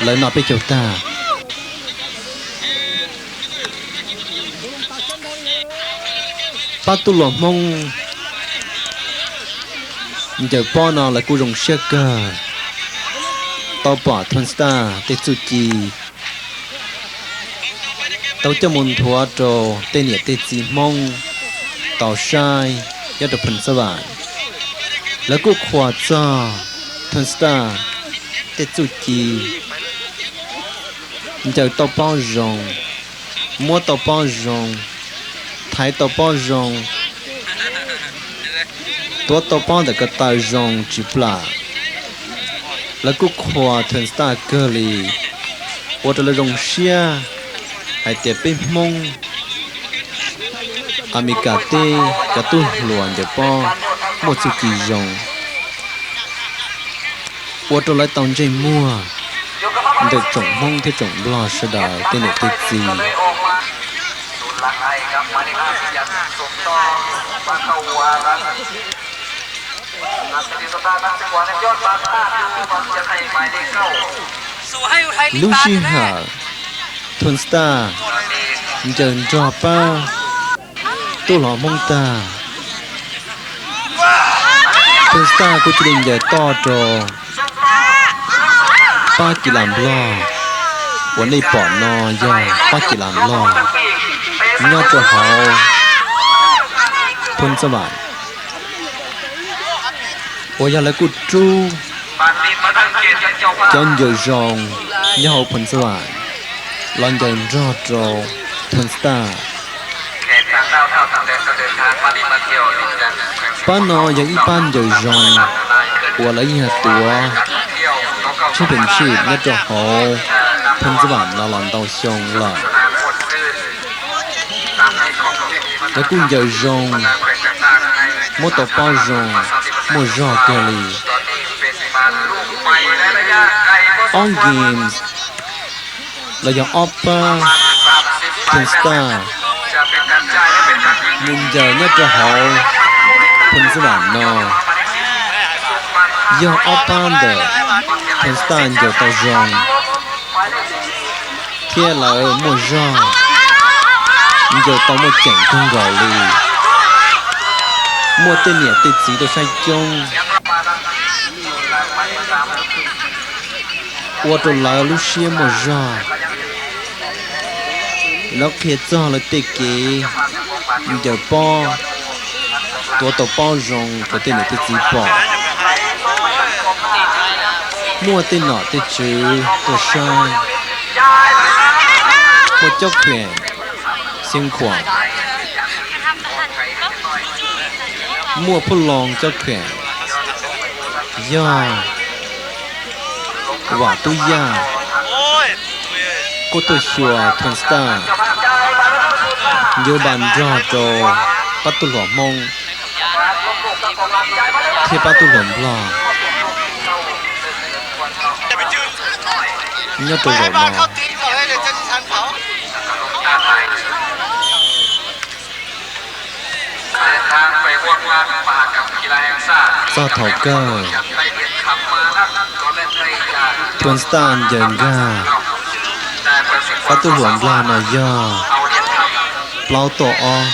lawv noj peb caug tag. Pab tub hluas Hmoob ncaws pob no lawv kuj zoo siab kawg, tau pom Thon Staj tej txuj ci tau coj mus nthuav rau tej niam tej txiv Hmoob tau saib nyob rau Phoos Xab Vam. Lawv kuj qhuas txog Thon Staj tej txuj ci, ncaws tau pob zoo, muab tau pob zoo, thaiv tau pob zoo, tuav tau pob ntawm ko taw zoo tsis plam. Lawv kuj qhuas Thon Staj kawg li, ua rau lawv zoo siab hais tias peb Hmoob Amelikas teb cov tub hluas ncaws pob muaj txuj ci zoo, ua rau lawv tau ntsej muag ntawm tsoom Hmoob thiab tsoom Nplog sawv daws tej niam tej txiv. Lub sij hawm Thon Staj ncaws nrog pab tub hluas Hmoob tag, Thon Staj kuj cia li ncaws toj rau pab kis las Nplog. Uas nej pom no yog pab kis las Nplog nyob rau hauv Phoo Xab Vam, uas yog lawv kuj rub cov ncaws zoo nyob hauv Phoo Xab Vam los ncaws nrog rau Thon Staj. Pab no yog ib pab ncaws zoo uas lawv yeej tuav championship nyob rau hauv Phoo Xab Vam no los ntau xyoo lawm. Lawv kuj ncaws zoo, muab tau pob zoo, muaj zog kawg li. Ob games los yog ob pab Thon Staj mus ncaws nyob rau hauv Phoo Xab Vam no, yog ob pab ntawm Thon Staj ncaws tau zoo thiab lawv muaj zog, ncaws tau muaj ceem kawg nkaus li. Muaj tej niam tej txiv tuaj saib coob, ua rau lawv lub siab muaj zog. Lawv qhia txog lawv tej kev ncaws pob, tuav tau pob zoo rau tej niam tej txiv pom. Muaj tej nom tej tswv tuaj saib, muaj cob kheem xeev khuam, muaj phuj loo cob kheem, yog Vam Tub Yaj kuj tuaj xyuas Thon Staj ncaws npas nrog rau pab tub hluas Hmoob thiab pab tub hluas Nplog nyob rau zaum no. Txog thaum kawg, Thon Staj ncaws nkag pab tub hluas Nplog no yog plaub tuaj ob.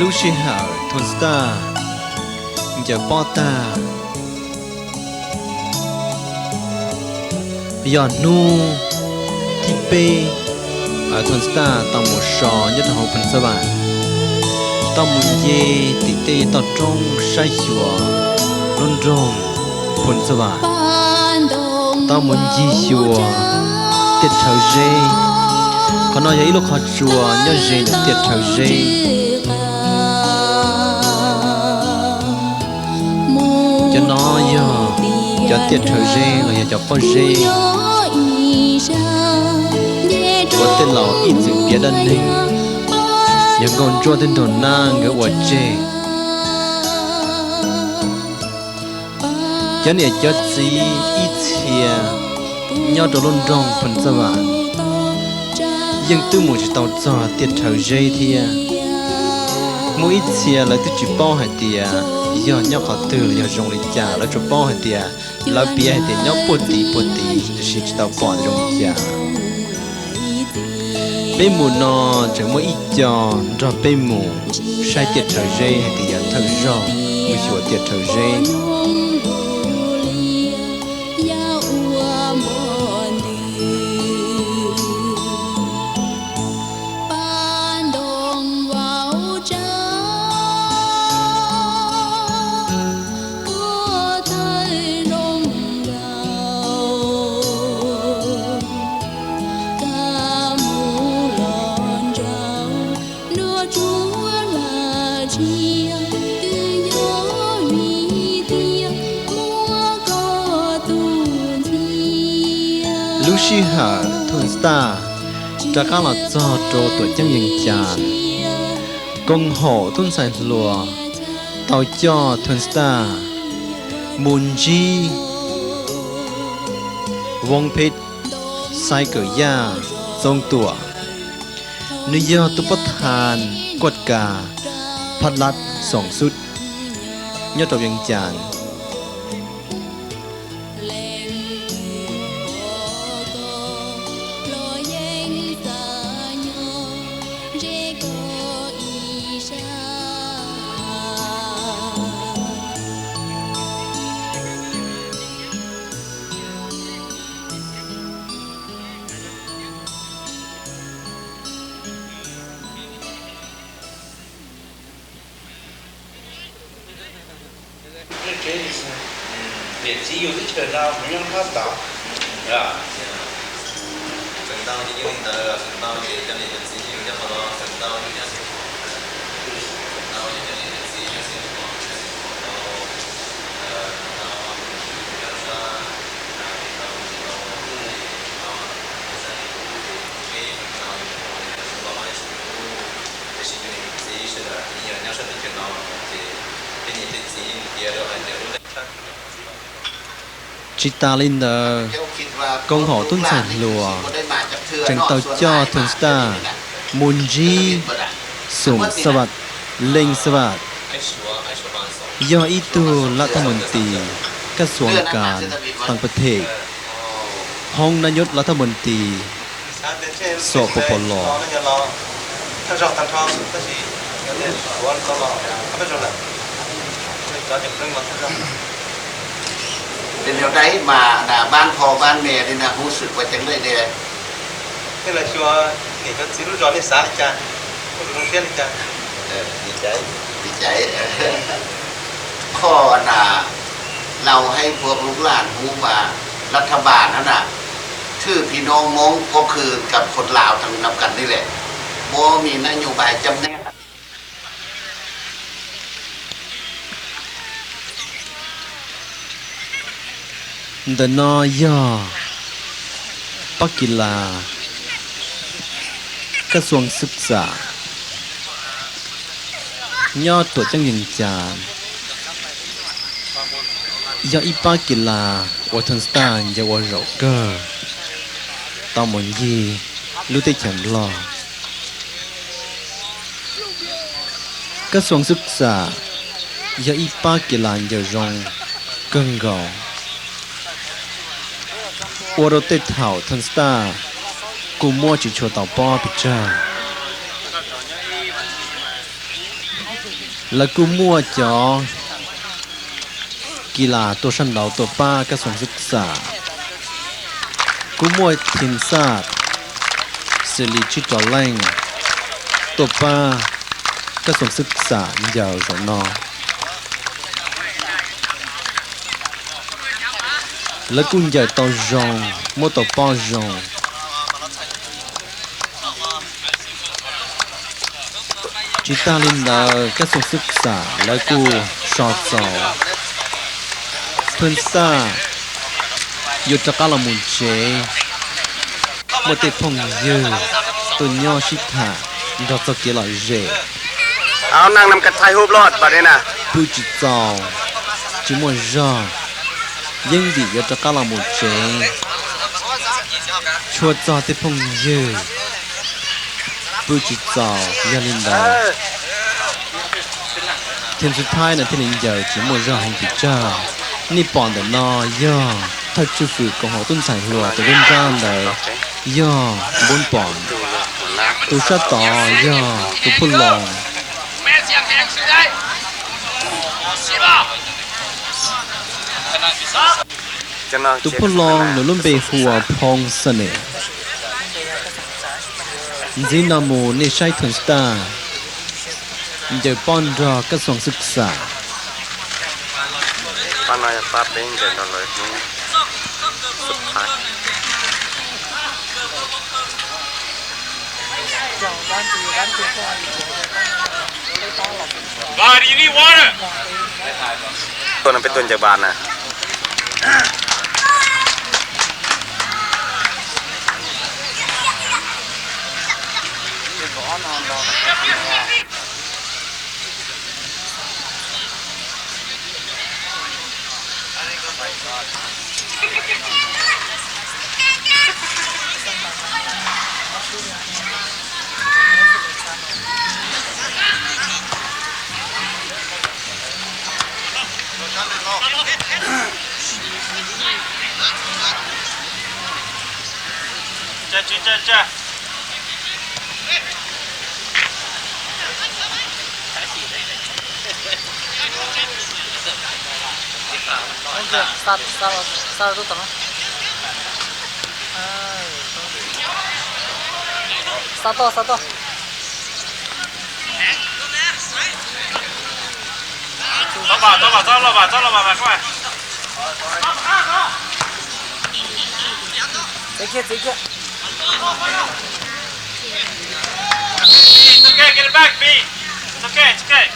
Lub sij hawm Thon Staj ncaws pob tag, yog hnub thib peb Thon Staj tau mus so nyob rau hauv Phoo Xab Vam, tau mus nce tim tej toj roob saib xyuas lub nroog Phoo Xab Vam, tau mus ncig xyuas Tiaj Rhawv Zeb. Qhov no yog ib lub qhov tsua nyob ze ntawm Tiaj Rhawv Zeb. Cov no yog cov Tiaj Rhawv Zeb los yog cov pob zeb uas tej laus ib txwm piav dab neeg, yog Nkauj Ntsuab thiab Nraug Nab nkawd ua tseg. Cov niam cov txiv ib txhia nyob rau lub nroog Phoos Xab Vam yeej twb mus tsis tau txog Tiaj Rhawv Zeb thiab. Muaj ib txhia lawv twb tsis paub hais tias yog nyob qhov twg los yog zoo li cas, lawv tsuas paub hais tias lawv piav hais tias nyob puag tid puag tid, tiam sis tsis tau pom zoo li cas. Peb mus no tseem muaj ib co nrog peb mus saib Tiaj Rhawv Zeb hais tias yog thawj zaug mus xyuas Tiaj Rhawv Zeb. Lub sij hawm Thoj Xaj Taj rov qab los txog rau Tuam Ceeb Yees Cas, koom haum tub ntxhais hluas tau coj Thoj Xaj Taj mus ntsib Voos Phej Xais Kawm Yaj Txoov Tuam. Nws yog tus pob thas kuaj kas Phab Lab Xoom Xub nyob rau Yees Cas. Niam txiv yus teb chaws no kuv nyob Fab Tau. Feem ntau ces yeej li ntawd, feem ntau ces cov niam cov txiv yus nyob qhov no, feem ntau yus nyob Xeev Khuam, feem ntau ces cov niam cov txiv nyob Xeev Khuam, nyob Xeev Khuam tau, feem ntau yus nyob sab, feem ntau yus tau, feem ntau yus tau, feem ntau yus tau, tiam sis cov niam cov txiv sawv daws nyob sab teb chaws no ces tej niam tej txiv yeej piav rau hais tias lub neej Tsis tas li ntawd, koom haum tub ntxhais hluas tseem tau coj Thoj Xaj Taj mus ntsib Xoom Xaj Vam, Leej Xaj Vam, yog ib tug lab thaj mus tis kaj xuam kas tas pa them, hoob nab nyob lab thaj mus tis Xom Pos Pos Los. Nyob dab mas na, ban pho ban me li na, hu xwm ua ceev le de. Tej lawv xyuas niam cov txiv lub zos nej xav li cas, muaj lus zoo siab li cas? Li cas? Qhov na,เราให้พวกลูกหลานรู้ว่ารัฐบาลนั้นน่ะ ถือพี่น้องมงก็คือกับคนลาวทั้งนำกันนี่แหละ บ่มีนโยบายจำแนก Ntawm no yog pab kis las kaj xuam xwb xam nyob tuam ceeb yees cas, yog ib pab kis las uas Thoj Xaj Taj ncaws ua zaum kawg tau mus ncig lub teb chaws Nplog. Kaj xuam xwb xam yog ib pab kis las ncaws zoo kawg nkaus, ua rau tej thaum Thoj Xaj Taj kuj muab tsis tshua tau pob pes tsawg. Lawv kuj muaj cov kis las tuaj sab nraud tuaj pab kaj xuam xwb xam, kuj muaj thim xaj xws li tsib rau leej tuaj pab kaj xuam xwb xam ncaws zaum no. Lawv kuj ncaws tau zoo, muab tau pob zoo. Tsis tag li ntawd, kab xyoos xwb xam lawv kuj so txaus. Thun Xaj yuav rov qab los mus tsev, muaj tej phooj ywg tuaj nyob sib tham nrog txoj kev lom zem. Pw tsis txaus, tsis muaj zog, yeej vim yuav rov qab los mus tsev, tshua txog tej phooj ywg. Pw tsis txaus, yog li ntawd, Thun Xaj Thaib no thiaj li ncaws tsis muaj zog heev pes tsawg. Nej pom ntawm no yog thawj tswj hwm koom haum tub ntxhais hluas tus nruab nrab ntawd yog Npub Pom. Tus sab tod yog tus Phuj Loos. Tus Phuj Loos nws lub npe hu ua Phoo Xas Nes. Ntxiv no mus nej saib Thun Xaj Thaib ncaws pob nrog kab xyoos xwb xam. Tuaj no peb tuaj ncaws vas na. Xa tuaj, xa tuaj. Txhob los, txhob los, txhob los, txhob los. Txiav kiag, txiav kiag. It's okay, get it back, B. It's okay, it's okay.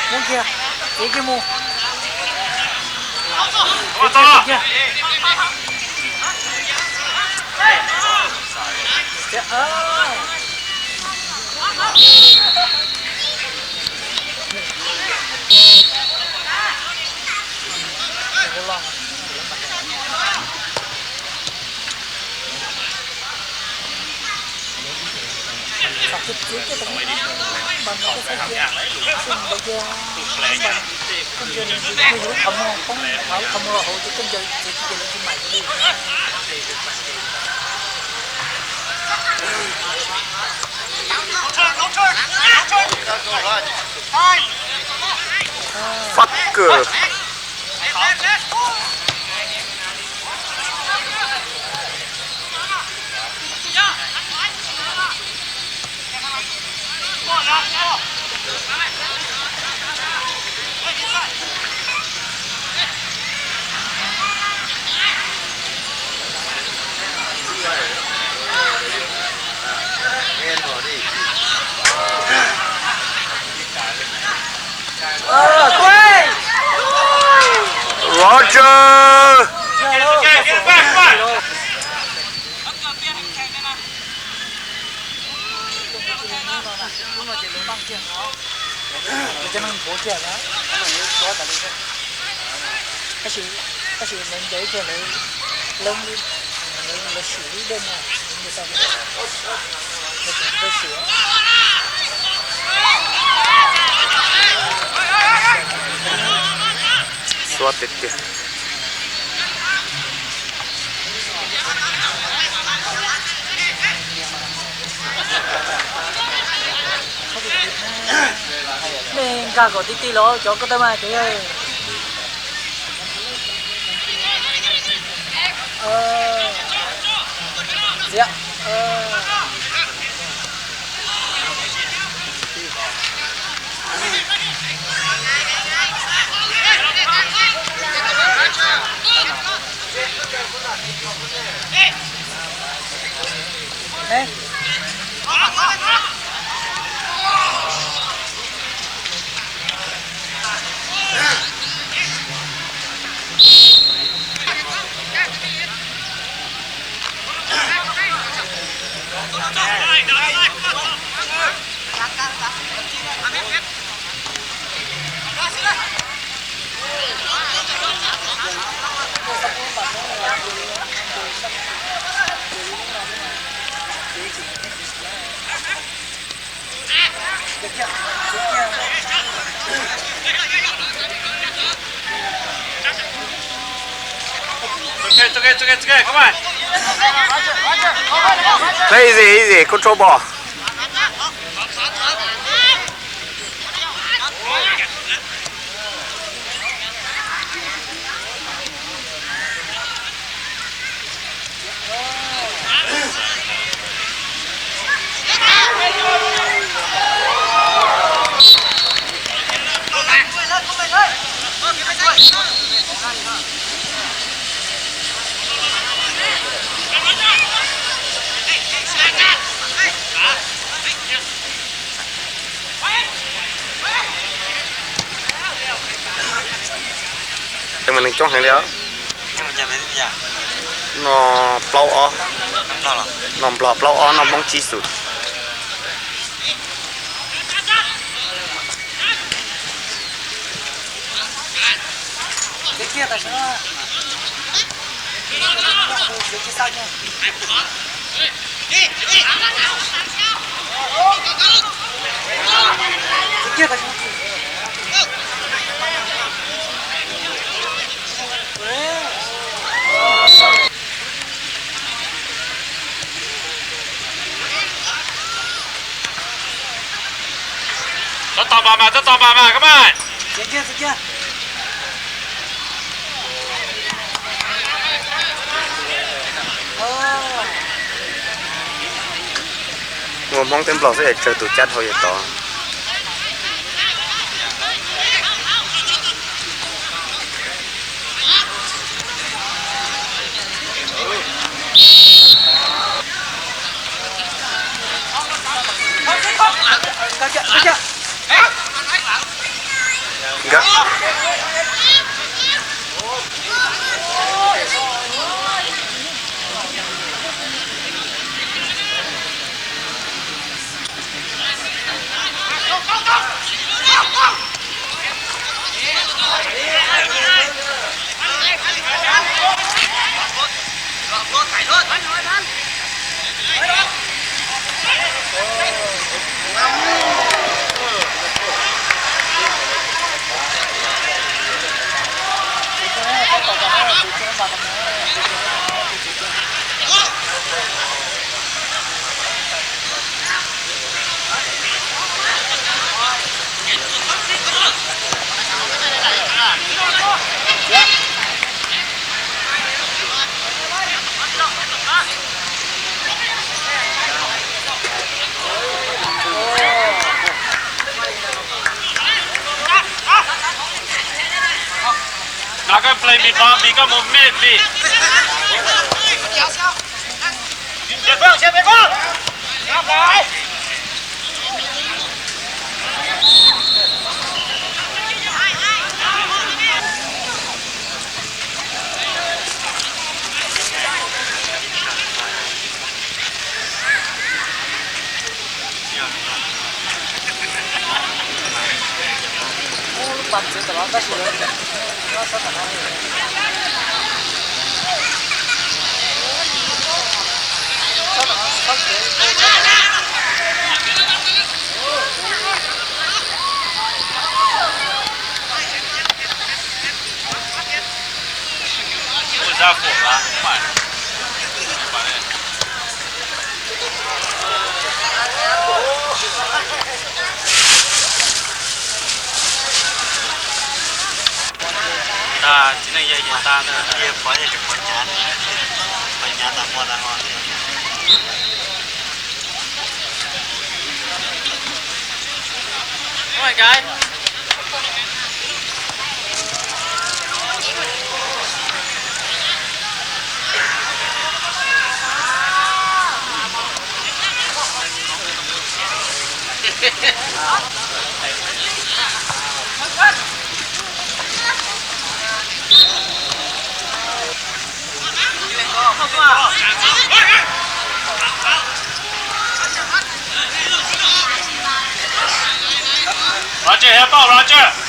Muab kiag, txiav kiag mus. Txiav kiag, txiav kiag. Txiav, a. Fucker. Roger. Lub no ces lawv noj kiag no, lawv cov neeg npuav kiag na. Tab sis, tab sis lawv ncaws kiag lawv leeb li, lawv sim lub dej no, lawv ncaws tau, lawv tseem ncaws sim. Xuab tiag tiag. Nej nkag kom tib tib los cov ko tau mas cov yawg. Txiav. Play easy, easy, control ball. Teeb meem neeg coob heev li os. No plaub ob, no Nplog plaub ob, no Hmoob tsib xus. Tab tom npam mas, tab tom npam mas, koj mas. Muaj Hmoob thiab Nplog xwb es tsawg tus cab dhau yog tod. Nkawd Koj play npis no npis koj mus me npis. Tsis neej yog yog tas ntawd, yog pov yog tsis pov nyav, pov nyav tas muaj tas ho. Roger, help out, Roger.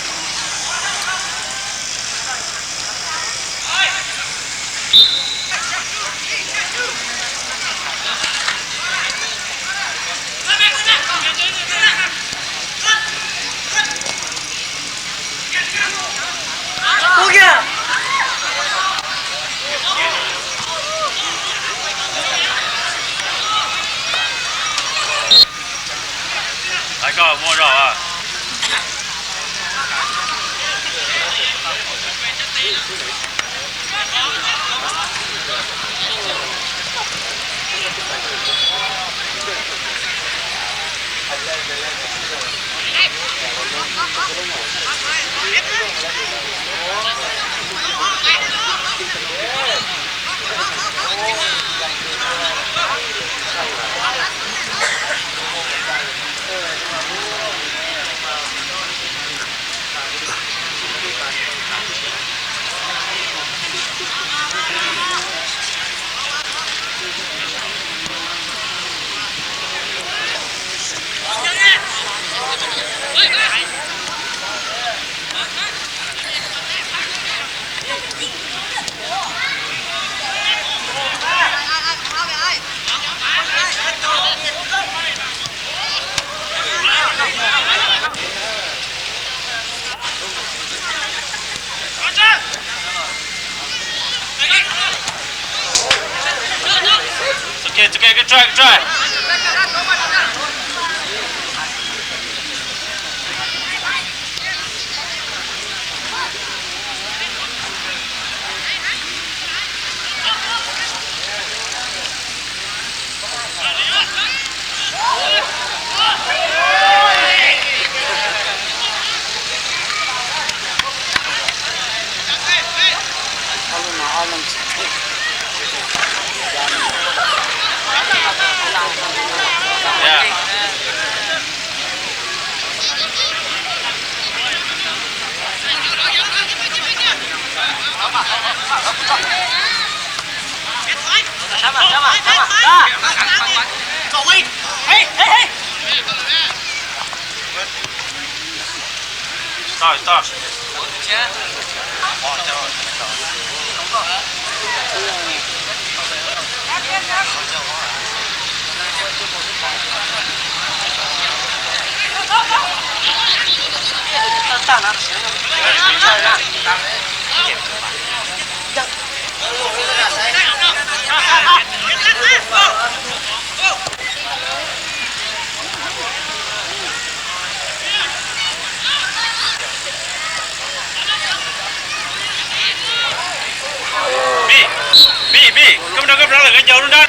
Lawv koj muaj zog. It's okay, it's okay, good try, good try. Toj, toj. Pij, pij, pij, koj mus nrog koj brother lawv ncaws lub nrab.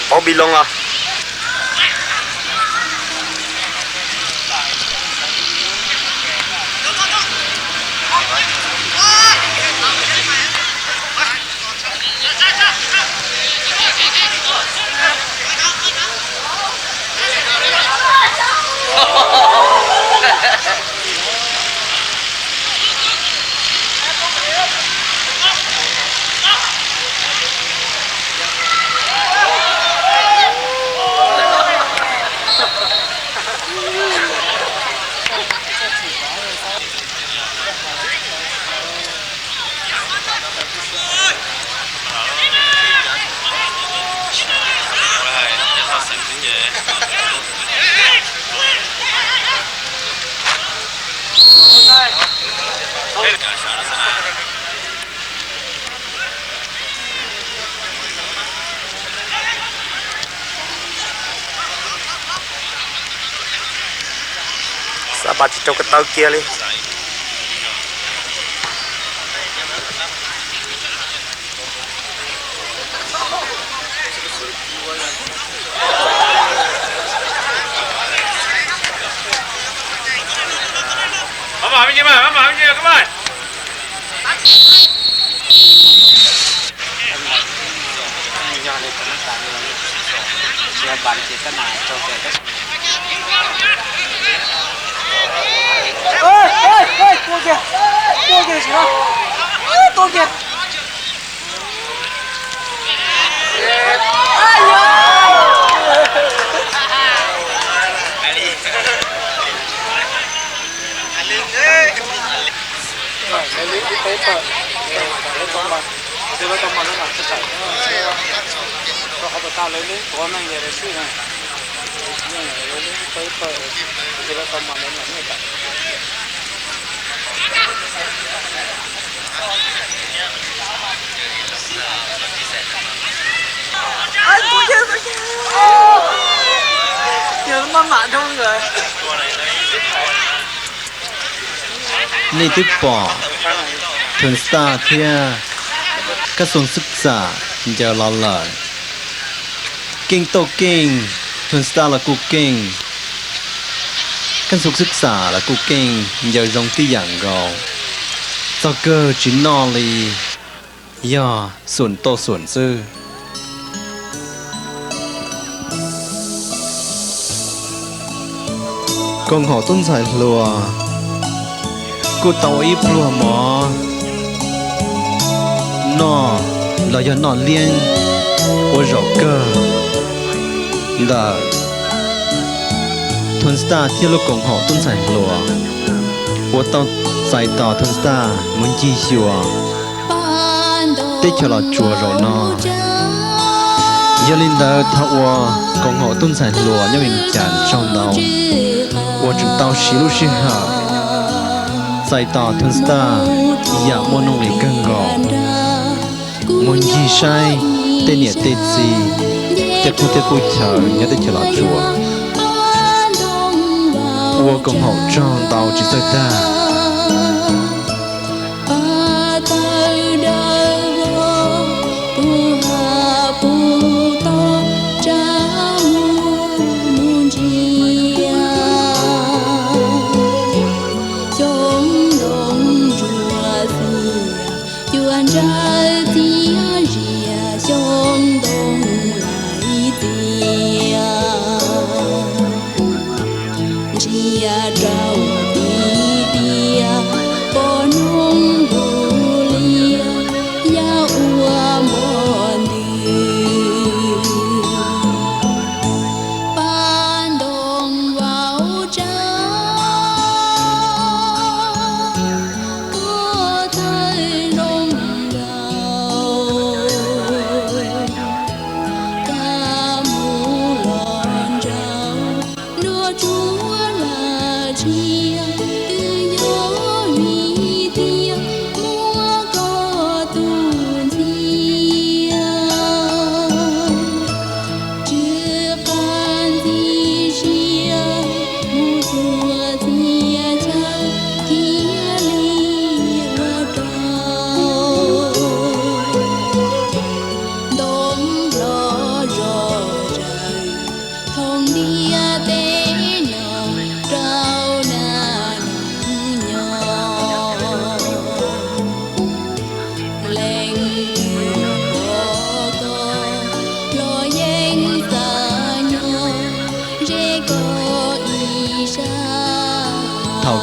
Paub bi loo os. Xav pas tsis rau ko taw kiag li. Tua kiag, tua kiag, tua kiag. Lawv lub ib pawg ib pawg, lawv tau mas, lawv tau mas lawv mam txawj tawm. Rau qhov puas tau lawv lub tuav neeg yog lawv swb na. Lawv lub ib pawg ib pawg, lawv tau mas lawv mam txawj tawm. Nej twb pom Thun Staj thiab Kab Xoom Xwb Xam ncaws los lawm. Keej tauj keej, Thun Staj los kuj keej, Kab Xoom Xwb Xam los kuj keej, ncaws zoo tib yam nkaus. Txog kawg tsis noj li, yog xum tauj xum xwb. Koom haum tub ntxhais hluas kuj tau ua ib pluag mov noj los yog noj liab ua zaum kawg ntawm Thun Staj thiab lub koom haum tub ntxhais hluas uas tau txais tos Thun Staj mus ncig xyuas teb chaws Los Tsuas zaum no. Yog li ntawd thaum uas koom haum tub ntxhais hluas nyob Vees Cas tsaug ntau uas tseem tau siv lub sij hawm txais tos Thun Staj yam muaj nuj nqis kawg nkaus, mus ncig saib tej niam tej txiv, tej qub teb qub chaw nyob teb chaws Los Tsuas ua koom haum tsaug ntau tsis txawj tag.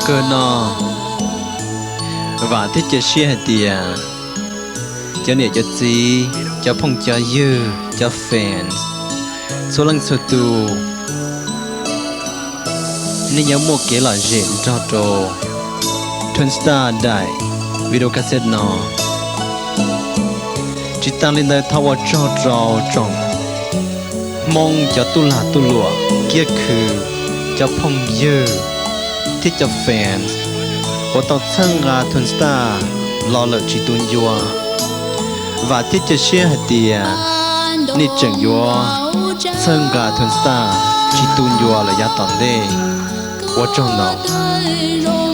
Kawg no, vam thiab cia siab hais tias cov niam cov txiv, cov phooj cov ywg, cov fans, txhua leej txhua tus, nej yuav muaj kev lom zem nrog rau Tonstar daim video cassette no. Tsis tas li ntawd, thov ua tsaug rau tsoom Hmoob cov tub lag tub luam kiab khw, cov phooj ywg thiab cov fans uas tau txhawb nqa Tonstar los lawm tsis tu ncua. Vam thiab cia siab hais tias nej tseem yuav txhawb nqa Tonstar tsis tu ncua lawm yav tom ntej. Ua tsaug ntau.